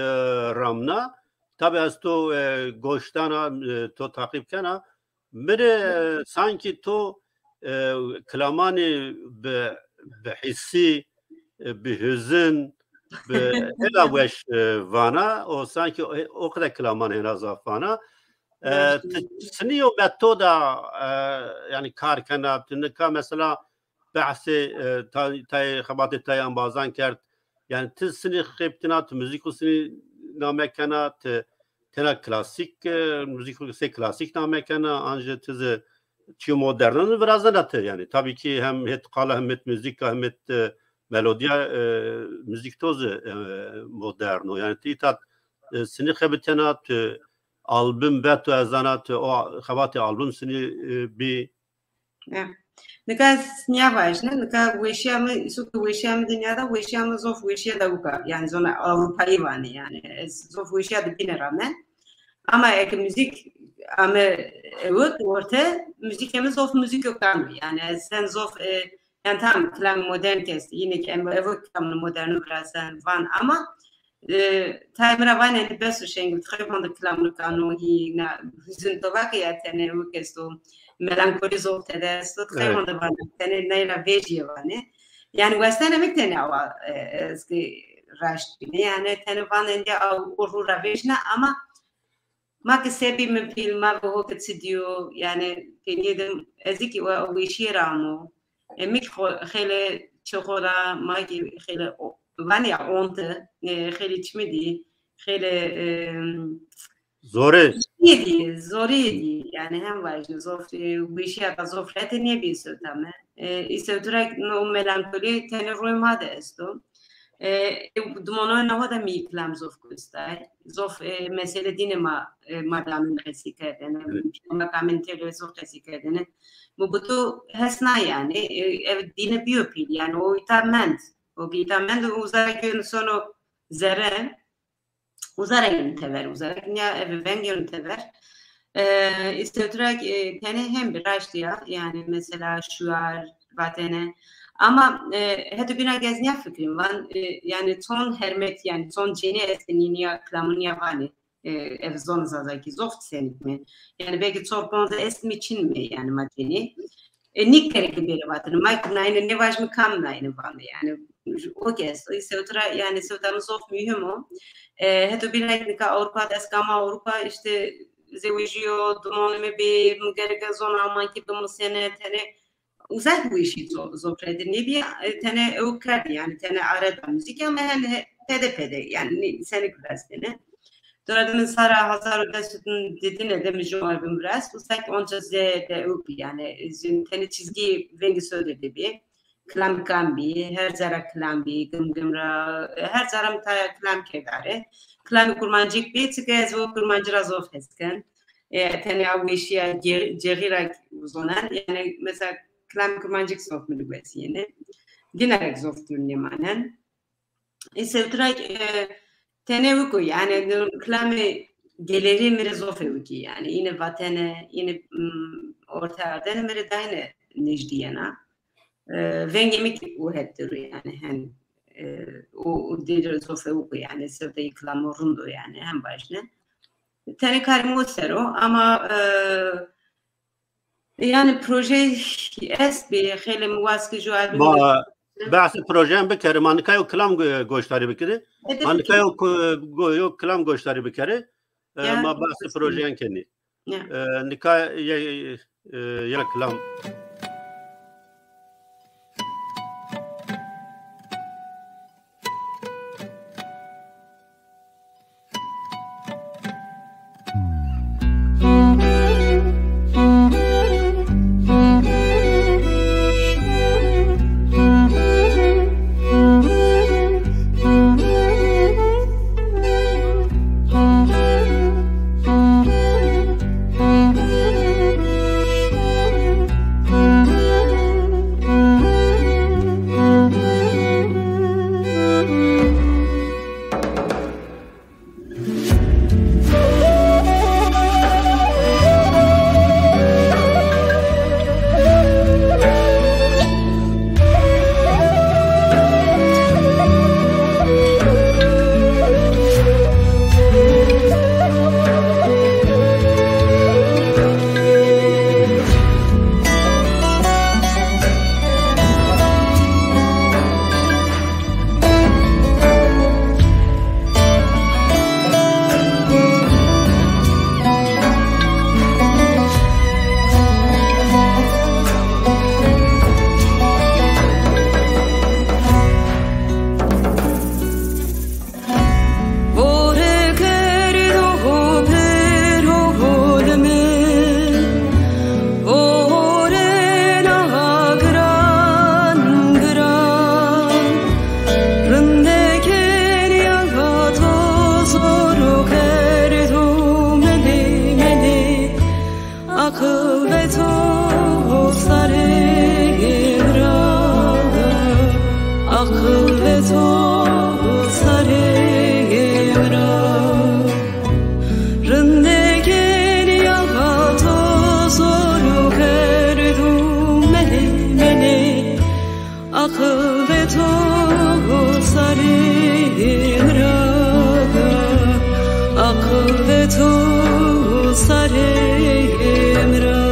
ramna. Tabi ez to, e, goş dana, e, to taqîb kena. Min, e, sankî to, e, kilamanî bi, bi hissî, e, bi huzin, bi hêla weş, e, vana. O sankî o, o qede kilaman hêna zaf vana. E, tu sinî yo metoda, e, yani kar kena, tu nika mesela behsê, e, ta-, tayê xebatê tayê embazan kerd. Yani ti sinî xêbtina, ti muzîk û sinî name kena, ti tena klasîk, e, muzîk û sê klasîk name kena, an jî ti zi çi modernan virazena ti. Yani tabii ki hem hêt qala, hem hêt muzîka, hem hêt, e, melodiya, e, muzîk to zi, e, moderno. Yani ti îta, e, sinî xebitena, ti album ve tu ezana, ti o xebatê album sinî, e, bî. Ya. Nika ez niya vajne, nika weşiya mi, îso ki weşiya mi dinya da, weşiya mi zof weşiya da uka. Yani zona Avrupayî vane yani. Ez zof weşiya dibîne rame. Ama eke müzik ame ewik orte, müzik eme zof müzik yok tam. Yani ez sen zof, e, yani tam klam modern kesti. Yine ki em ewik tam modern virazen van ama E, tayê min re vanê, bes û Şengul, dixê van de kilam nikanuhî, na, huzun to vake ya tenê wek esto, melankolî zof tede esto, dixê Evet. van de vanê, tenê neyra vêjîye vanê. Yani westene mi tenê awa, e, ez ki raşt bîne. Yani tenê van endî aw û rû ra vêjne, ama ma ki sebî min pîl ma ve ho ki çi diyo, yani pênî dim ez ki we wêşîye ra amo. E, mi ki xo-, xêle çi xo ra, ma ki xêle o-, vanê ya onte, e, xêle çi mi dî, xêle, e, Zorê. Zorî dî, zorî dî. Yani hem vajî zof, e, wêşîya da zof rete niye bî sewta me. E, î sewtura no melankolî tenê roy ma de esto. E, e, dumono neho de mi kilam zof gustay. Zof, e, mesele dîne ma, e, ma damîn qesî kerdene. Evet. Ma kamîn têrê zof qesî kerdene. Bu, bu tu hesna yani. E, ev dîne biyo pîl. Yani o îta mend. O ki îta mend, uza gün sono zere. Uza rengin tever, uza rengin ya ev vengin tever. E, î sewtura, e, tenê hem bir raştiya, yani mesela şuar, vatene. Ama, e, hetu bina gezniya fikrim van, e, yani çon hermet, yani çon cênê estinîniya, kilamoniya vanê, e, ev zon zazakî zof senik mi. Yani belki çor ponze est mi çin mi, yani ma cênê. E, nîk gerek bêre vatene. Ma ki nayne ne vaj mi kam nayne vame, yani. O kes, o sewtura, yani sewta mi zof mühim o. E, hetu bina nika Avrupa, dest kama Avrupa, işte, zewjiyo, dumonê mi bê, mi gerek zon Almankî bimusene, tenê Uzak bu işi zo-, zofredin. Ne bir, e, tene ew kerdî, yani tene arada müzik ama yani he-, pede pede, yani ne, seni kurastene. Dora de min sara hazar û des û didine de min ji album rast, uzak onca ze de ew bi, yani, e, zin tene çizgi vengi söyle de bi. Klam kam bi, her zara klam bi, gım gım ra, e, her zara min ta klam kerdare. Klam kurmancik bi, çünkü ez o kurmancı ra zof hesken. E, tene ew wêşiya cê-, cêxî re zonen. Yani mesela kilamê kurmancîk zof min wesiyêne. Ginerek zof dûr nêmanen. Î sewtirek, e, tenê wiko, yani kilamê gelêrî mi rê zof e wikî, yani îne vatene, îne, mm, orte ardene mi rê dayne nêjdiyena. E, vengê mi ki û het diru yani hen, e, û, û dîr zof e wiko yani sewteyî kilamo rind o yani hem baş ne. Tenê karê min ser o, ama, e, yani proje est bê, xêlê min waz ki ji album Ma, behsê projeyan bikere, ma nika yo kilam go-, goşdarî bikere. E, Ma nika yo ku-, go-, yo kilam goşdarî bikere. E, Ya, ma behsê projeyan kenî. Ya. E, nika ye, e, ya kilam. تو سر امرا.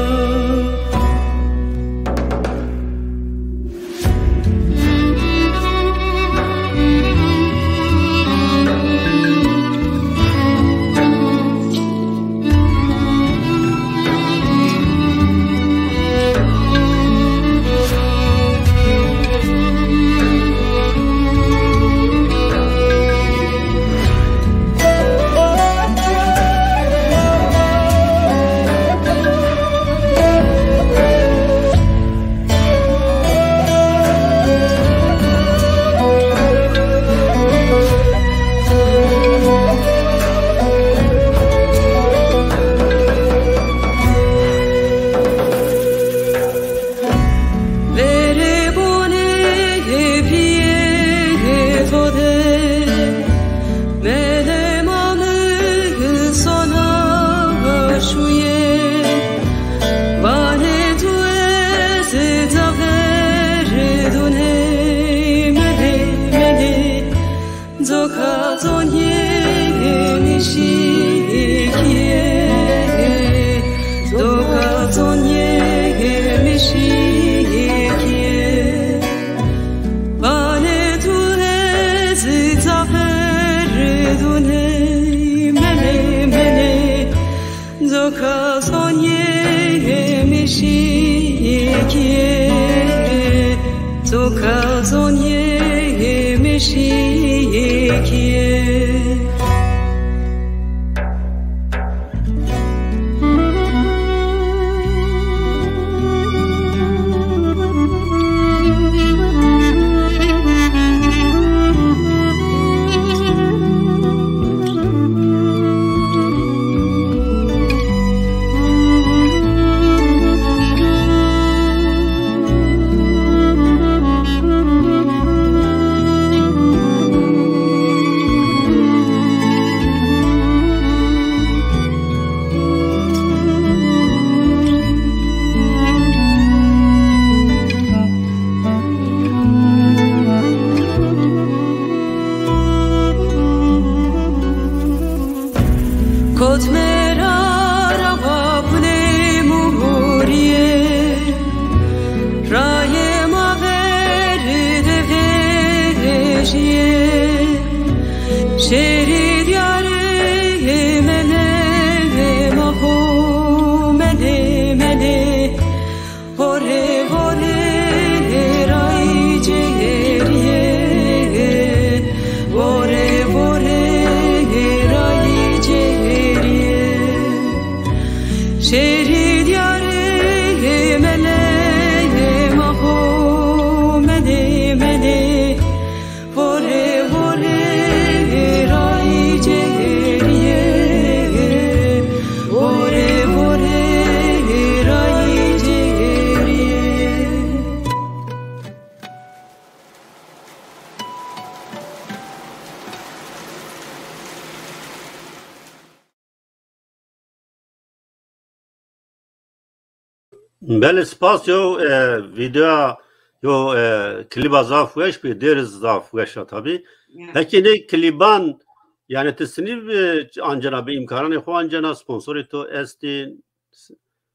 Belê, spas yo, e, videoya yo, e, klîba zaf weş bî, dêr zaf weş a tabî. Ya. Pekî nê klîban, yani tu sinî bi ancena, bi îmkananê xwe ancena, sponsorê to estî?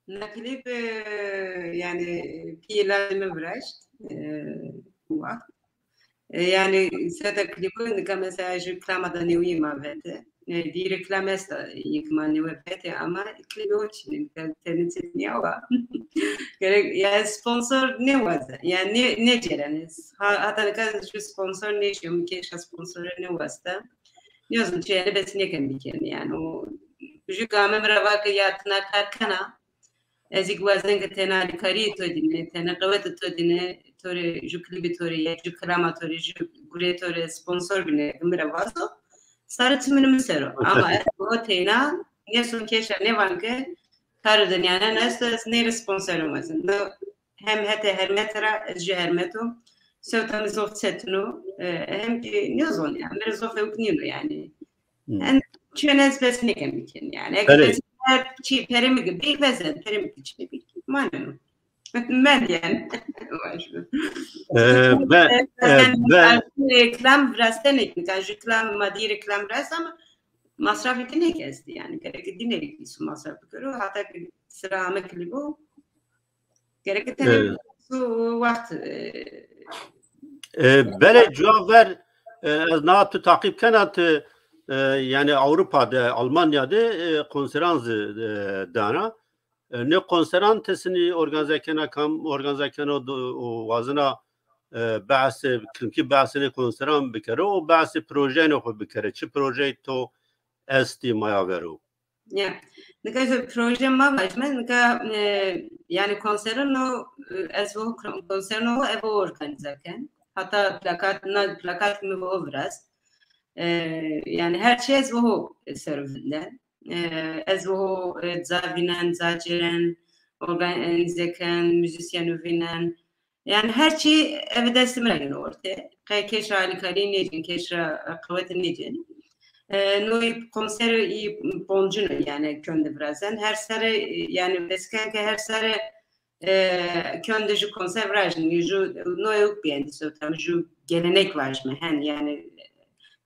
Na klîp, e, yani, pî lazim e viraşt, e, wext. E, yani, seta klîbû nika mesela ji reklama da newî ma vete. E, vî reklam esta, yek ma newe vete ama klîbê o çî ne, nika tenê çi niya wa. Gerek, yani, sponsor ne waze, yani, ne, ne cerene. Ha, hata nika ji sponsor ne şiyo, mi kêşa sponsor ne wasta. Niyazim çi yani, bes nekem bikin yani. O, ju game mi ra vake ya tina kar kena. Ez ê wazên ke tena alîkariyê to dîne, tena qeweta to dîne, to rê ju klîbê to rê, ya ju kilama to rê, ju gurê to rê sponsor bîne, min re vazo, sare çi min min ser o. Ama ez o teyna, ne son kêşa, ne van ke kar û dinyane ne esto, ez nê rê sponsor mezin. No, hem hete hermete ra, ez ji hermet o, sewta min zof çetin o, e, hem ki nêzon ya, min rê zof ewk nîno yani. Hmm. En çi ez bes nekem bikin yani. Eger Belê. Bes her çi perê mi gibi, bes perê mi gibi çi bi. Maneno. Men yani. Ee, be, e, be. Reklam biraz tenik, yani reklam, maddi reklam biraz ama Masrafê dinê ke estî, yani gerek dinê bî su masraf bikiro, hata ki sira ame klîbo, gerek tenê Evet. su wext, e, E, belê cuwa ver, e, ez niha tu taqîb kena tu, e, yani Ewropa de, Almanya de, e, konseran zi, e, dana. E, ne konseran tesinî organize kena, kam organize keno do, û wazina, e, behsê, kinkî behsê ne konseran bikere û behsê projeyê xwe bikere. Çi projeyê to estî maya vero? Ya. Nika ji proje ma vajme, nika, e, yani konserino, e, ez bu konserino ev organize ken. Hatta plakat, na plakat mi bu viraz. E, yani her şey ez bu servinde. E, ez bu, e, zavinen, zaceren, organize ken, müzisyen vinen. Yani her çî ev destê min re gino ortê. Qey kêşa alîkarî nêcin, kêşa qewet nêcin. E, noyê konser î poncin yani kön de virazen. Her sere, yani bes ken ke her sere, e, kön de ju konser virajin. Ju noyê uk biyen dîso tam ju gelenek vajme. Hen yani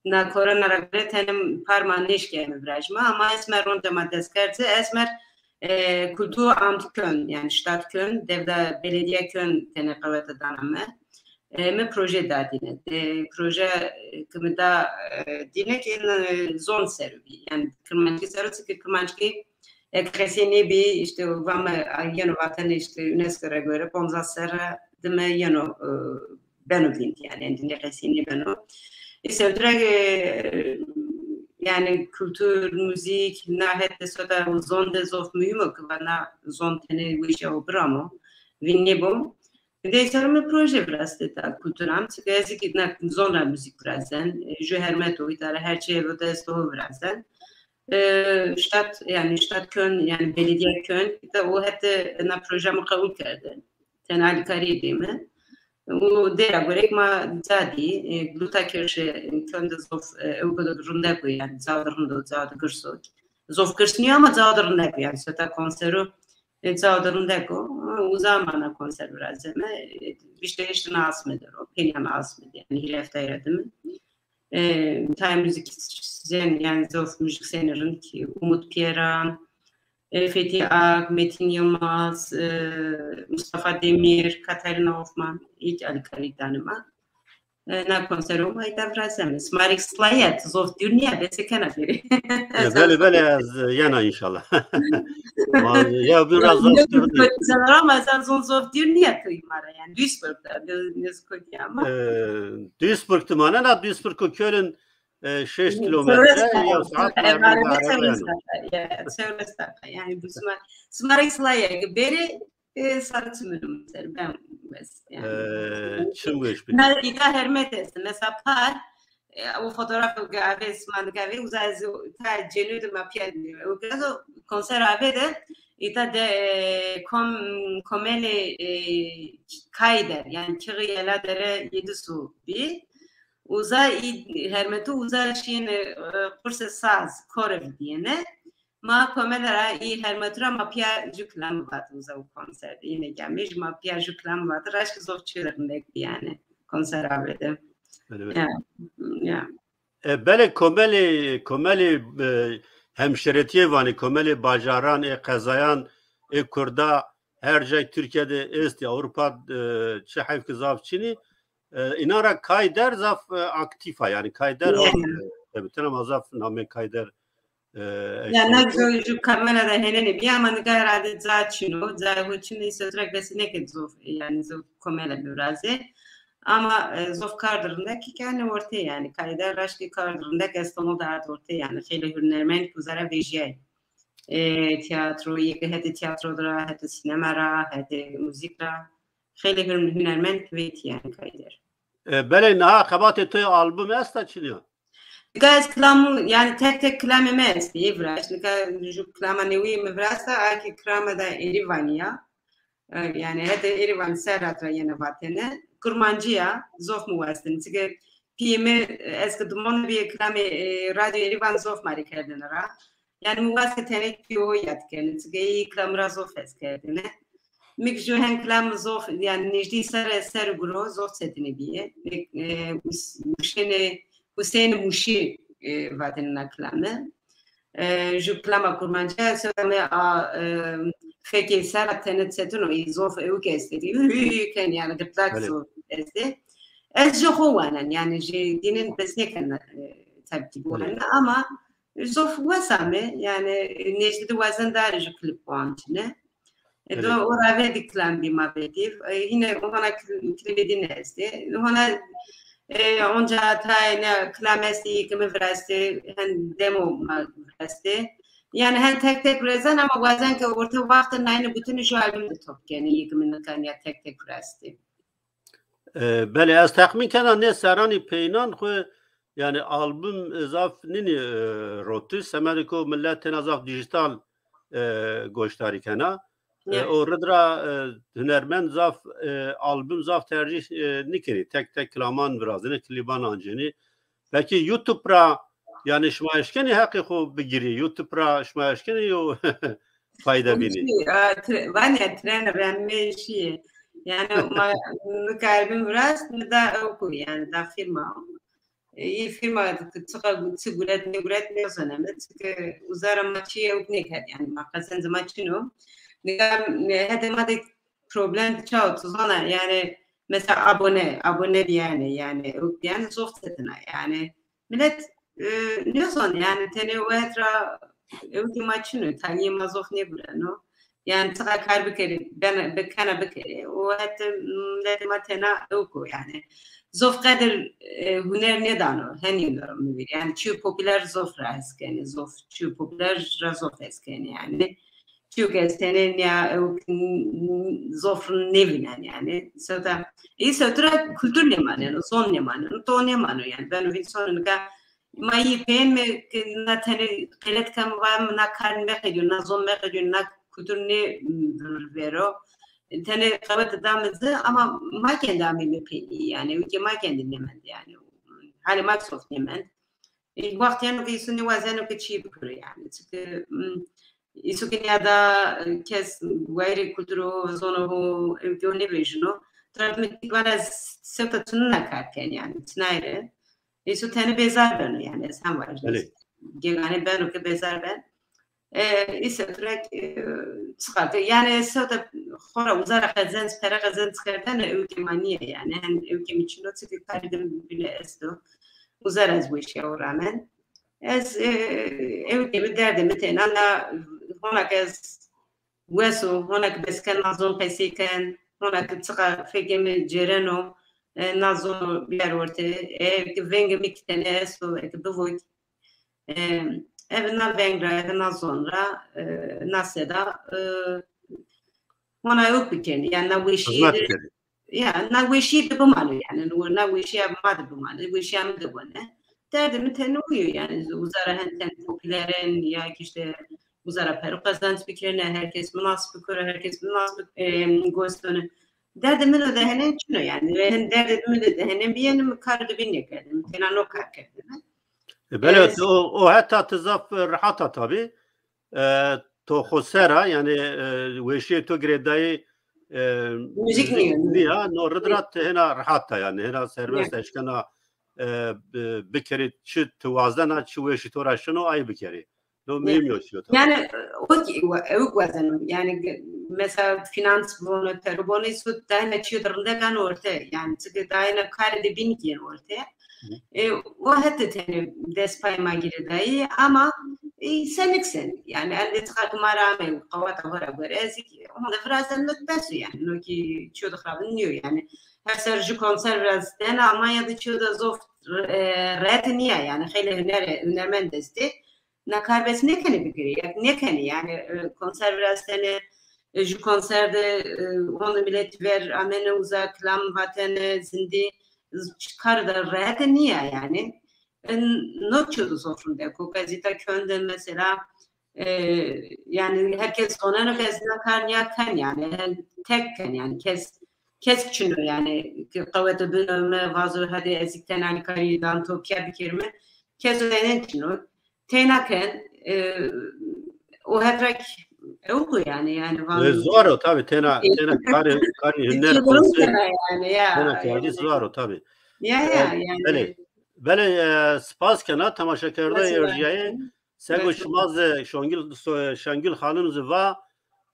na korona ra gure tenim parma nêşkeme virajme. Ama esmer ronca ma dest kerd, esmer e, kultur amt kön, yani ştat kön, devda belediye kön tene qewete dana me. E, me proje da dîne. E, proje, e, ki mi da, e, dîne ki, e, zon ser bî. Yani Kirmanckî ser, çünkü Kirmanckî ek xesê nêbî, işte, va me, a, yeno vatene, işte, UNESCO re göre, ponza serre dime yeno, e, beno vînd, yani, endî nê qesî nêbeno. Îsewtirek, e, yani, kultur, muzîk, na het de sota û zon de zof muhîm o, ki va na zon tenê wêşa û biramo, vîn nêbo. Dê ser me proje virastê ta kulturan, çünkü ez ki na zon ra muzîk virazen, e, ju hermet o, îtara her çi ev dest o virazen. E, ştat, yani, ştat kön, yani, belediye kön, îta o hete na proje me qebul kerde. Tena alîkariyê bê me. Û dêra gorek ma ca dî, e, luta kirşe, e, kön de zof, e, ew godo rindek bû, yani, ca de rind o, ca de girs o. Zof girs nîyo ama ca de rindek bû, yani, sota konsero, e, ca de rindek o. Û za mana konser virazeme, e, bîşte heşt na asme der o, pênîya na asme der, yani, hîrê heftayê re dime. E, tayê muzîksyen, yani, zof muzîksyenê rind ki, Umut Piyera, e, Fethi Ak, Metin Yılmaz, e, Mustafa Demir, Katarina Hoffman, ilk alîkarî dane ma. E, na konsero ma îta virazeme. Smarek Slayet, zof dûr nîye, bes kena bêrê. E, belê, belê, ez, e, yena inşallah. Ma, ya, biraz Ne zor Duisburg, ama sen zon zof dûr nîye tu ma re, yani, Duisburg de, ne, ne zikodiya ama. E, Duisburg tu mane, na Duisburg û Köln, e, şeş kilometre, ya saat, e, çewres deqa, yani. Çewres deqa, yani, bu sima-, Smarek Slayet, bêrê, e, sarı çimin ser, ben, bes, yani. E, çim weş bi. Na, îta hermet est, mesela par, e, o fotoğraf o gave, sman gave, uza ez ta cenû de ma piya, o gazo konser ave de, îta de, e, kom-, komelê, e, Kayder, yani, Çığıyela Dere Yedisu bi. Uza î hermetu uza şîn, e, kurse saz, korev diyene. Ma komedera î hermetura ma piya ju kilam vat uza u konser. Yine gelmiş, ma piya ju kilam vat. Raşk zof çi rindek yani. Konser avede. Öyle mi? Ya, ya. E, belê komelê, komelê, e, hemşeretiyê vanê, komelê bajaran, ê qezayan, ê kurda, her cay Türkiye de êstî, Ewropa, e, çi heyf ki zaf çinî, e, înan ra Kayder zaf, e, aktîf a, yani Kayder, Ya. e, tabii, tenema zaf namê Kayder, e, Ya, eşkeno. Ne ju, ju kamera da henene bi, ama nika herhalde ca çino, ca ho çino, îsewtirek bes neke zof, yani zof komela birazê. Ama, e, zof kar dirindek ki yani ortê, yani Kayder raşkî kar dirindek Estonol da hat ortê, yani xeylê hünermend ki uza ra vejiyay. E, tiyatro, yeke hete tiyatro dira, hete sinema ra, hete muzîk ra. Xeylê hün-, hünermend ki vêtî yani Kayder. E, belê, niha xebatê to yê album esta çi niya? Nika ez kilam, yani tek tek kilamê me estî, yê viraşt. Nika ju kilama newî mi virasta, a ki kilama da Êrîvanî ya. E, yani hete Êrîvan ser ra yene vatene. Kurmancî ya, zof mi westin. Çike piyê mi, ez ki dimon bî kilamê, e, Radyo Êrîvan zof marî kerdene ra. Yani mi west ke tenê piyê ho yad kerdin. Çike î kilam ra zof hes kerdine. Mik ju hen kilam zof, yani nêjdî ser, ser guro zof çetinî bîye. E, Hus-, Husênê, Husênê Muşî, e, vatene na kilame. E, ji kilama kurmancî, sewda me a, e, fekê ser a tenet setin û î zof ewk estê. Hü, hü, hü, ken yani gırtlak Belê. Zof estê. Ez ji xwe wanen, yani ji dînin bes nêken, e, tabii ki Belê. Wanen ama zof wesa me, yani nêjdî di wazen dar ji klip wan çine. E, Belê. Do o rave di kilam bî ma vedîv. E, yine hona kl-, klibê din estê. Hona, e, onca tayê ne kilam estê, yekimi virastê, hen demo ma virastê. Yani hen tek tek virazan ama bazen ke orta wextê nayne bütün şu albüm de top yani yekimi nikan ya tek tek virastê. E, belê, ez texmîn kena nê seranî peynan xwe, yani album zaf nînî, e, rotî, semedê ku millet têna zaf dijital, e, goşdarî kena. E, Ya. O rid ra, e, hunermend zaf, e, album zaf tercîh, e, nikirî. Tek tek kilaman virazînê, klîban ancênî. Belkî YouTube ra, yani şima eşkenî heqê xwe bigirî. YouTube ra şima eşkenî yo fayda bînî. Şî, a, tre-, van ya tren remê şî. Yani ma nikaribin virast mi da ew ku yani da firma. E, yê firma çiqa çi guret ne guret ne zane me. Çünkü uzara ma çi ew nêket yani ma qezenc ma çino. Nika, e, hede ma de problem çaw tu zana yani mesela abone, abone diyene yani ew yani zof setina yani. Millet, e, nêzan yani tenê wet ra ew ki ma çino, taliyê ma zof nêgureno. Yani çiqa kar bikerê, ben, bikene bikerê. O het milletê ma tena ew ku yani. Zof qedir, e, huner nêdano, henî doro min vîr. Yani çiyo popüler zof ra hez kenê, zof, çiyo popüler ra zof hez kenê yani. Çiyo kes tenê niya ew zof nêvînen yani. Sewta, î sewtura kultur nêmaneno, zon nêmaneno, to nêmano yani. Beno vîn son nika ma yî peyên me ki na tenê qelet kem va na kar me qediyo, na zon me qediyo, na kultur nê vero. Tenê qewet da me zi ama ma kendi amî me peynî yani. Wî ke ma kendi nêmend yani. Halê ma sof nêmend. E, wextê no ke îsû nêwazeno ke çî bikiro yani. Çünkü, mm, îsû ke niyada, e, kes wayirê kulturo, zono ho, e, ke o nêbêjino. Taraf me tîk vana sewta çinina kar ken yani. Çinayre. Îsû tenê bêzar beno yani. Ez hem wajin. Belê. Gegane beno ke bêzar ben. E, îse turek, e, çiqate. Yani sewta xora uzara qezenc, pere qezenc kerdene ew ke ma niye yani. Hen ew ke mi çino çi ke kari din bile esto. Uzara ez weşiya o ramen. Ez, e, ew ke mi derdê mi têna na honak ez weso, honak bes ken na zon qesê ken, honak çiqa fekê mi cêreno, e, na zon biyer orte. E, ke vengê mi kitene esto, e, ke bivok. E, ev na veng ra, ev na zon ra, e, na seda, e, hona yok bikin. Yani na weşî Hizmet de, bikin. Ya, na weşî de bimano yani. Na weşî ev ma de bimano. Weşî em de bone. Derdê mi tenê uyo yani. Uzara hen ten popülerin ya ki işte uzara peru kazanç bikin. Herkes münasip bikir, herkes münasip, e, göstone. Derdê min de henen çino yani. Ve hen derdê min de henen biyenim kar de bin ne kerdim. Tena no kar kerdim. E, belê, e, o, o heta tu zaf, e, rehata tabi. E, to xo sera, yani, e, weşiyê to girêdayî, e, müzik niya, no rid ra tu hêna rehata, yani, hêna serbest eşkena, e, bi-, bikerî, çi tu wazdena, çi weşî to ra şino, ay bikerî. No mühim yo çiyo tabi. Yani, o ki, ew wazeno, yani, mesela finans bono, peru bono, îsû dayna çiyo de rindek an orte, yani, çünkü dayna kare de bin kiyen orte. E, o hete tenê dest pay ma girêdayî, ama, e, senik senik. Yani, endê çiqa ku ma ra ame, qewata xwe ra gore, ez ki, hon de virazen not bes yani, no ki çiyo de xirabin niyo yani. Her ser ji konser virazitene, Almanya de çiyo de zof, e, ret niye yani, xeylê huner, hunermend destê. Na kar bes nêkenê bigirê, yek nêkenê, yani, e, konser virazitene, e, ji konser de, e, hon de millet ver amene uza, kilam vatene, zindî, kar de rehet niye yani. E, no çiyo de zor rindek o, ez îta kön de mesela, e, yani herkes zoneno ke ez na kar niya ken yani, hem tek ken yani, kes, kes çino yani, ke qewete bino me vazo hadi ez ik tenalî karî dan to piya bikirme, kes o denen çino. Têna ken, e, o hevrek ew ku yani, yani van E, zor o tabi, têna, têna karê, karê huner, konser, yani, ya, têna yani. Karî zor o tabi. Ya, E, ya, yani. Belê. Belê, e, spas kena temaşekerda Spas erjiyayê. Sego, şima zi Şongil, So-, Şengül Hanım zi va,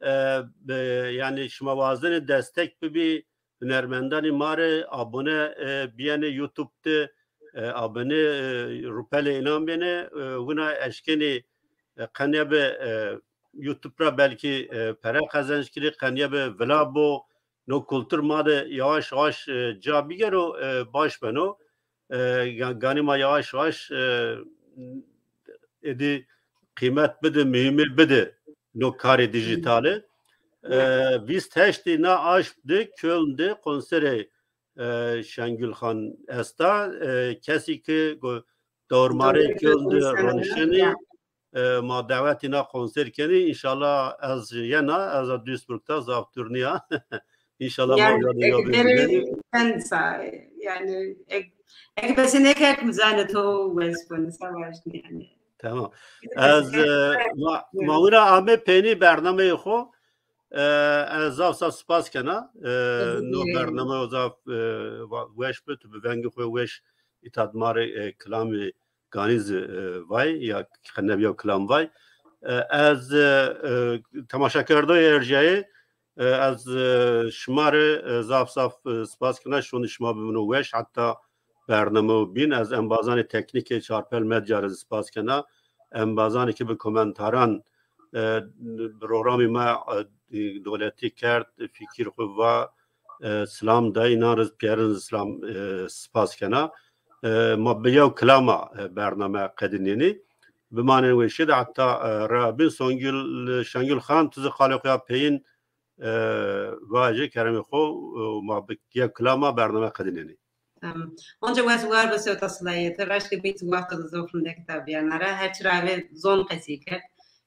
e, bi, yani şima wazenê destek bibî hunermendanê ma re, abone, e, biyene YouTube de, e, abone, e, rupelê înan bêne, e, wina eşkenê, e, qenya bi, e, YouTube ra belkî, e, pere qezenc kirî, qenya bi vila bo, no kultur ma de yavaş yavaş, e, ca bigero, e, baş beno. E, ga-, ganî ma yavaş yavaş, e, êdî qîmet bide, muhîmê bide no karê dijîtalê. E, bîst heştê na aşp de Köln de konserê, e, Şengül Xan esta. E, kesî ki go-, dormarê Köln de ronişenî, e, ma dawetî na konser kenî. Înşallah ez yena, ez a Duisburg ta zaf dûr niya. Înşallah ma Yani, ya da ya ek da beri bibînî. Sen sa-, yani, ek, ek besin ek ek mizane to wes konu savaş yani. Tamam. Ez, e, ma, ma wira ame pênî bernameyê xo. E, ez zaf zaf spas kena. E, no bername o zaf, e, va-, weş bi, tu bi vengê xo weş îtadmarê, e, kilamê ganî zi, e, vay, ya xenebiya kilam vay. E, ez, e, e, temaşekerdoyê erjayê, e, ez, e, şima re, e, zaf zaf, e, spas kena, şonî şima bimino weş, heta bername û bîn. Ez embazanê teknîkê Çarpel Medya re spas kena. Embazanê ki bi komentaran, e, programê me, e, dewletî kerd, fikir xwe va, e, silam da, înan re pêrin silam, e, spas kena. E, ma bi yew kilama, e, bername qedinênî. Bimanên weşî de heta, e, re bin Songül, Şengül Xan, tu zi qalê xwe ya peyîn, e, vajê keremê xwe, e, ma bi yew kilama bername qedinênî. Em, onca wez war bi sewta silayê te, raştê bît wexta di zofrindek ta biyanara. Her çi ravê zon qesî kerd.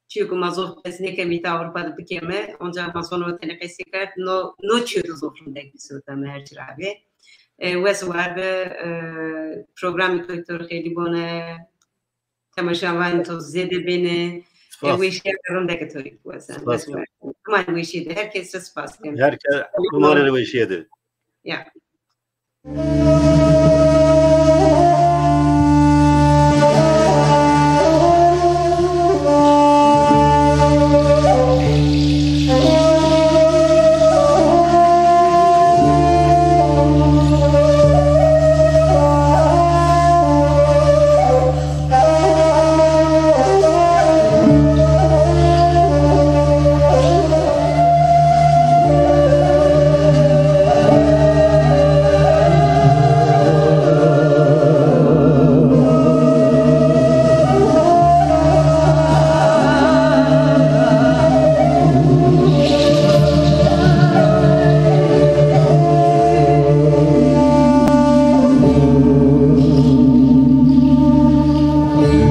Çiyo ku ma zof qesî nekemî ta Ewropa de bikeme, onca ma zon o tenê qesî kerd. No, no çiyo di zofrindek bi sewta me her çi ravê. E, wez war bi, e, programê doktor xêlî bone, temaşevan to zêde bêne. E, Spas. Weşiya rindeke to wez. Spas. Wez war. Hema weşî de her kes spas kem. Her kes umarım weşiye de. Ya.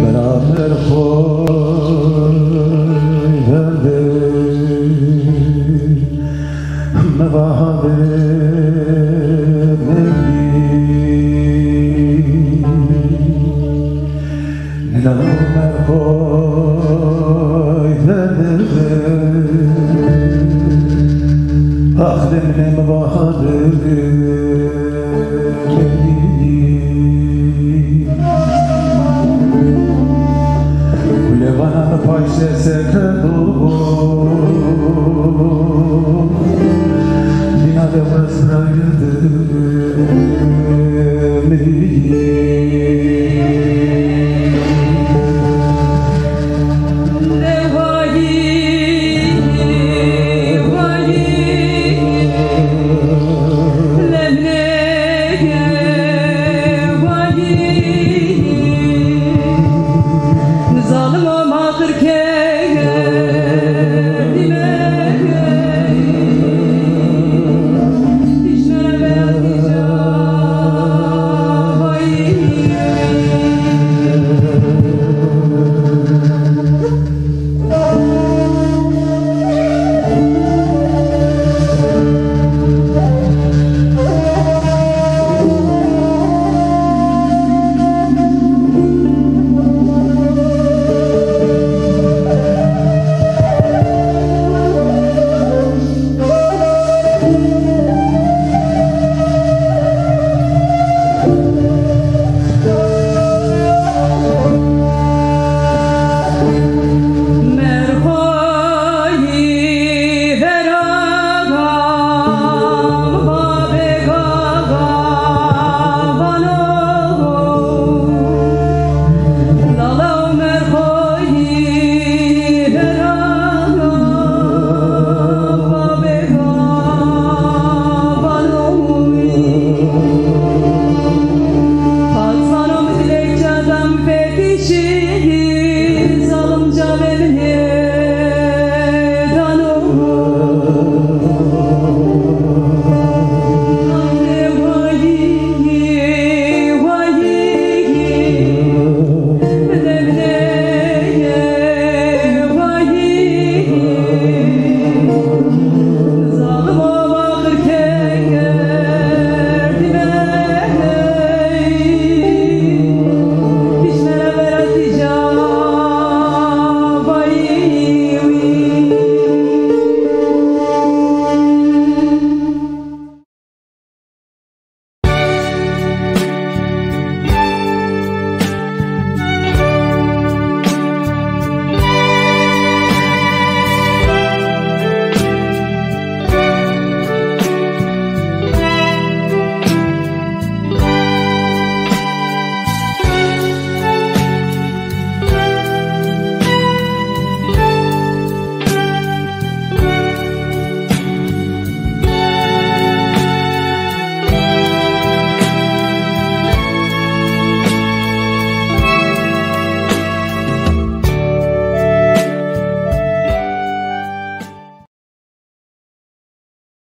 Beraber koy verdi. Mevahabe mevdi. Nina Ömer koy verdi. Ahdem ne mevahabe. Levana payse sekedo. Dina de wesraydı.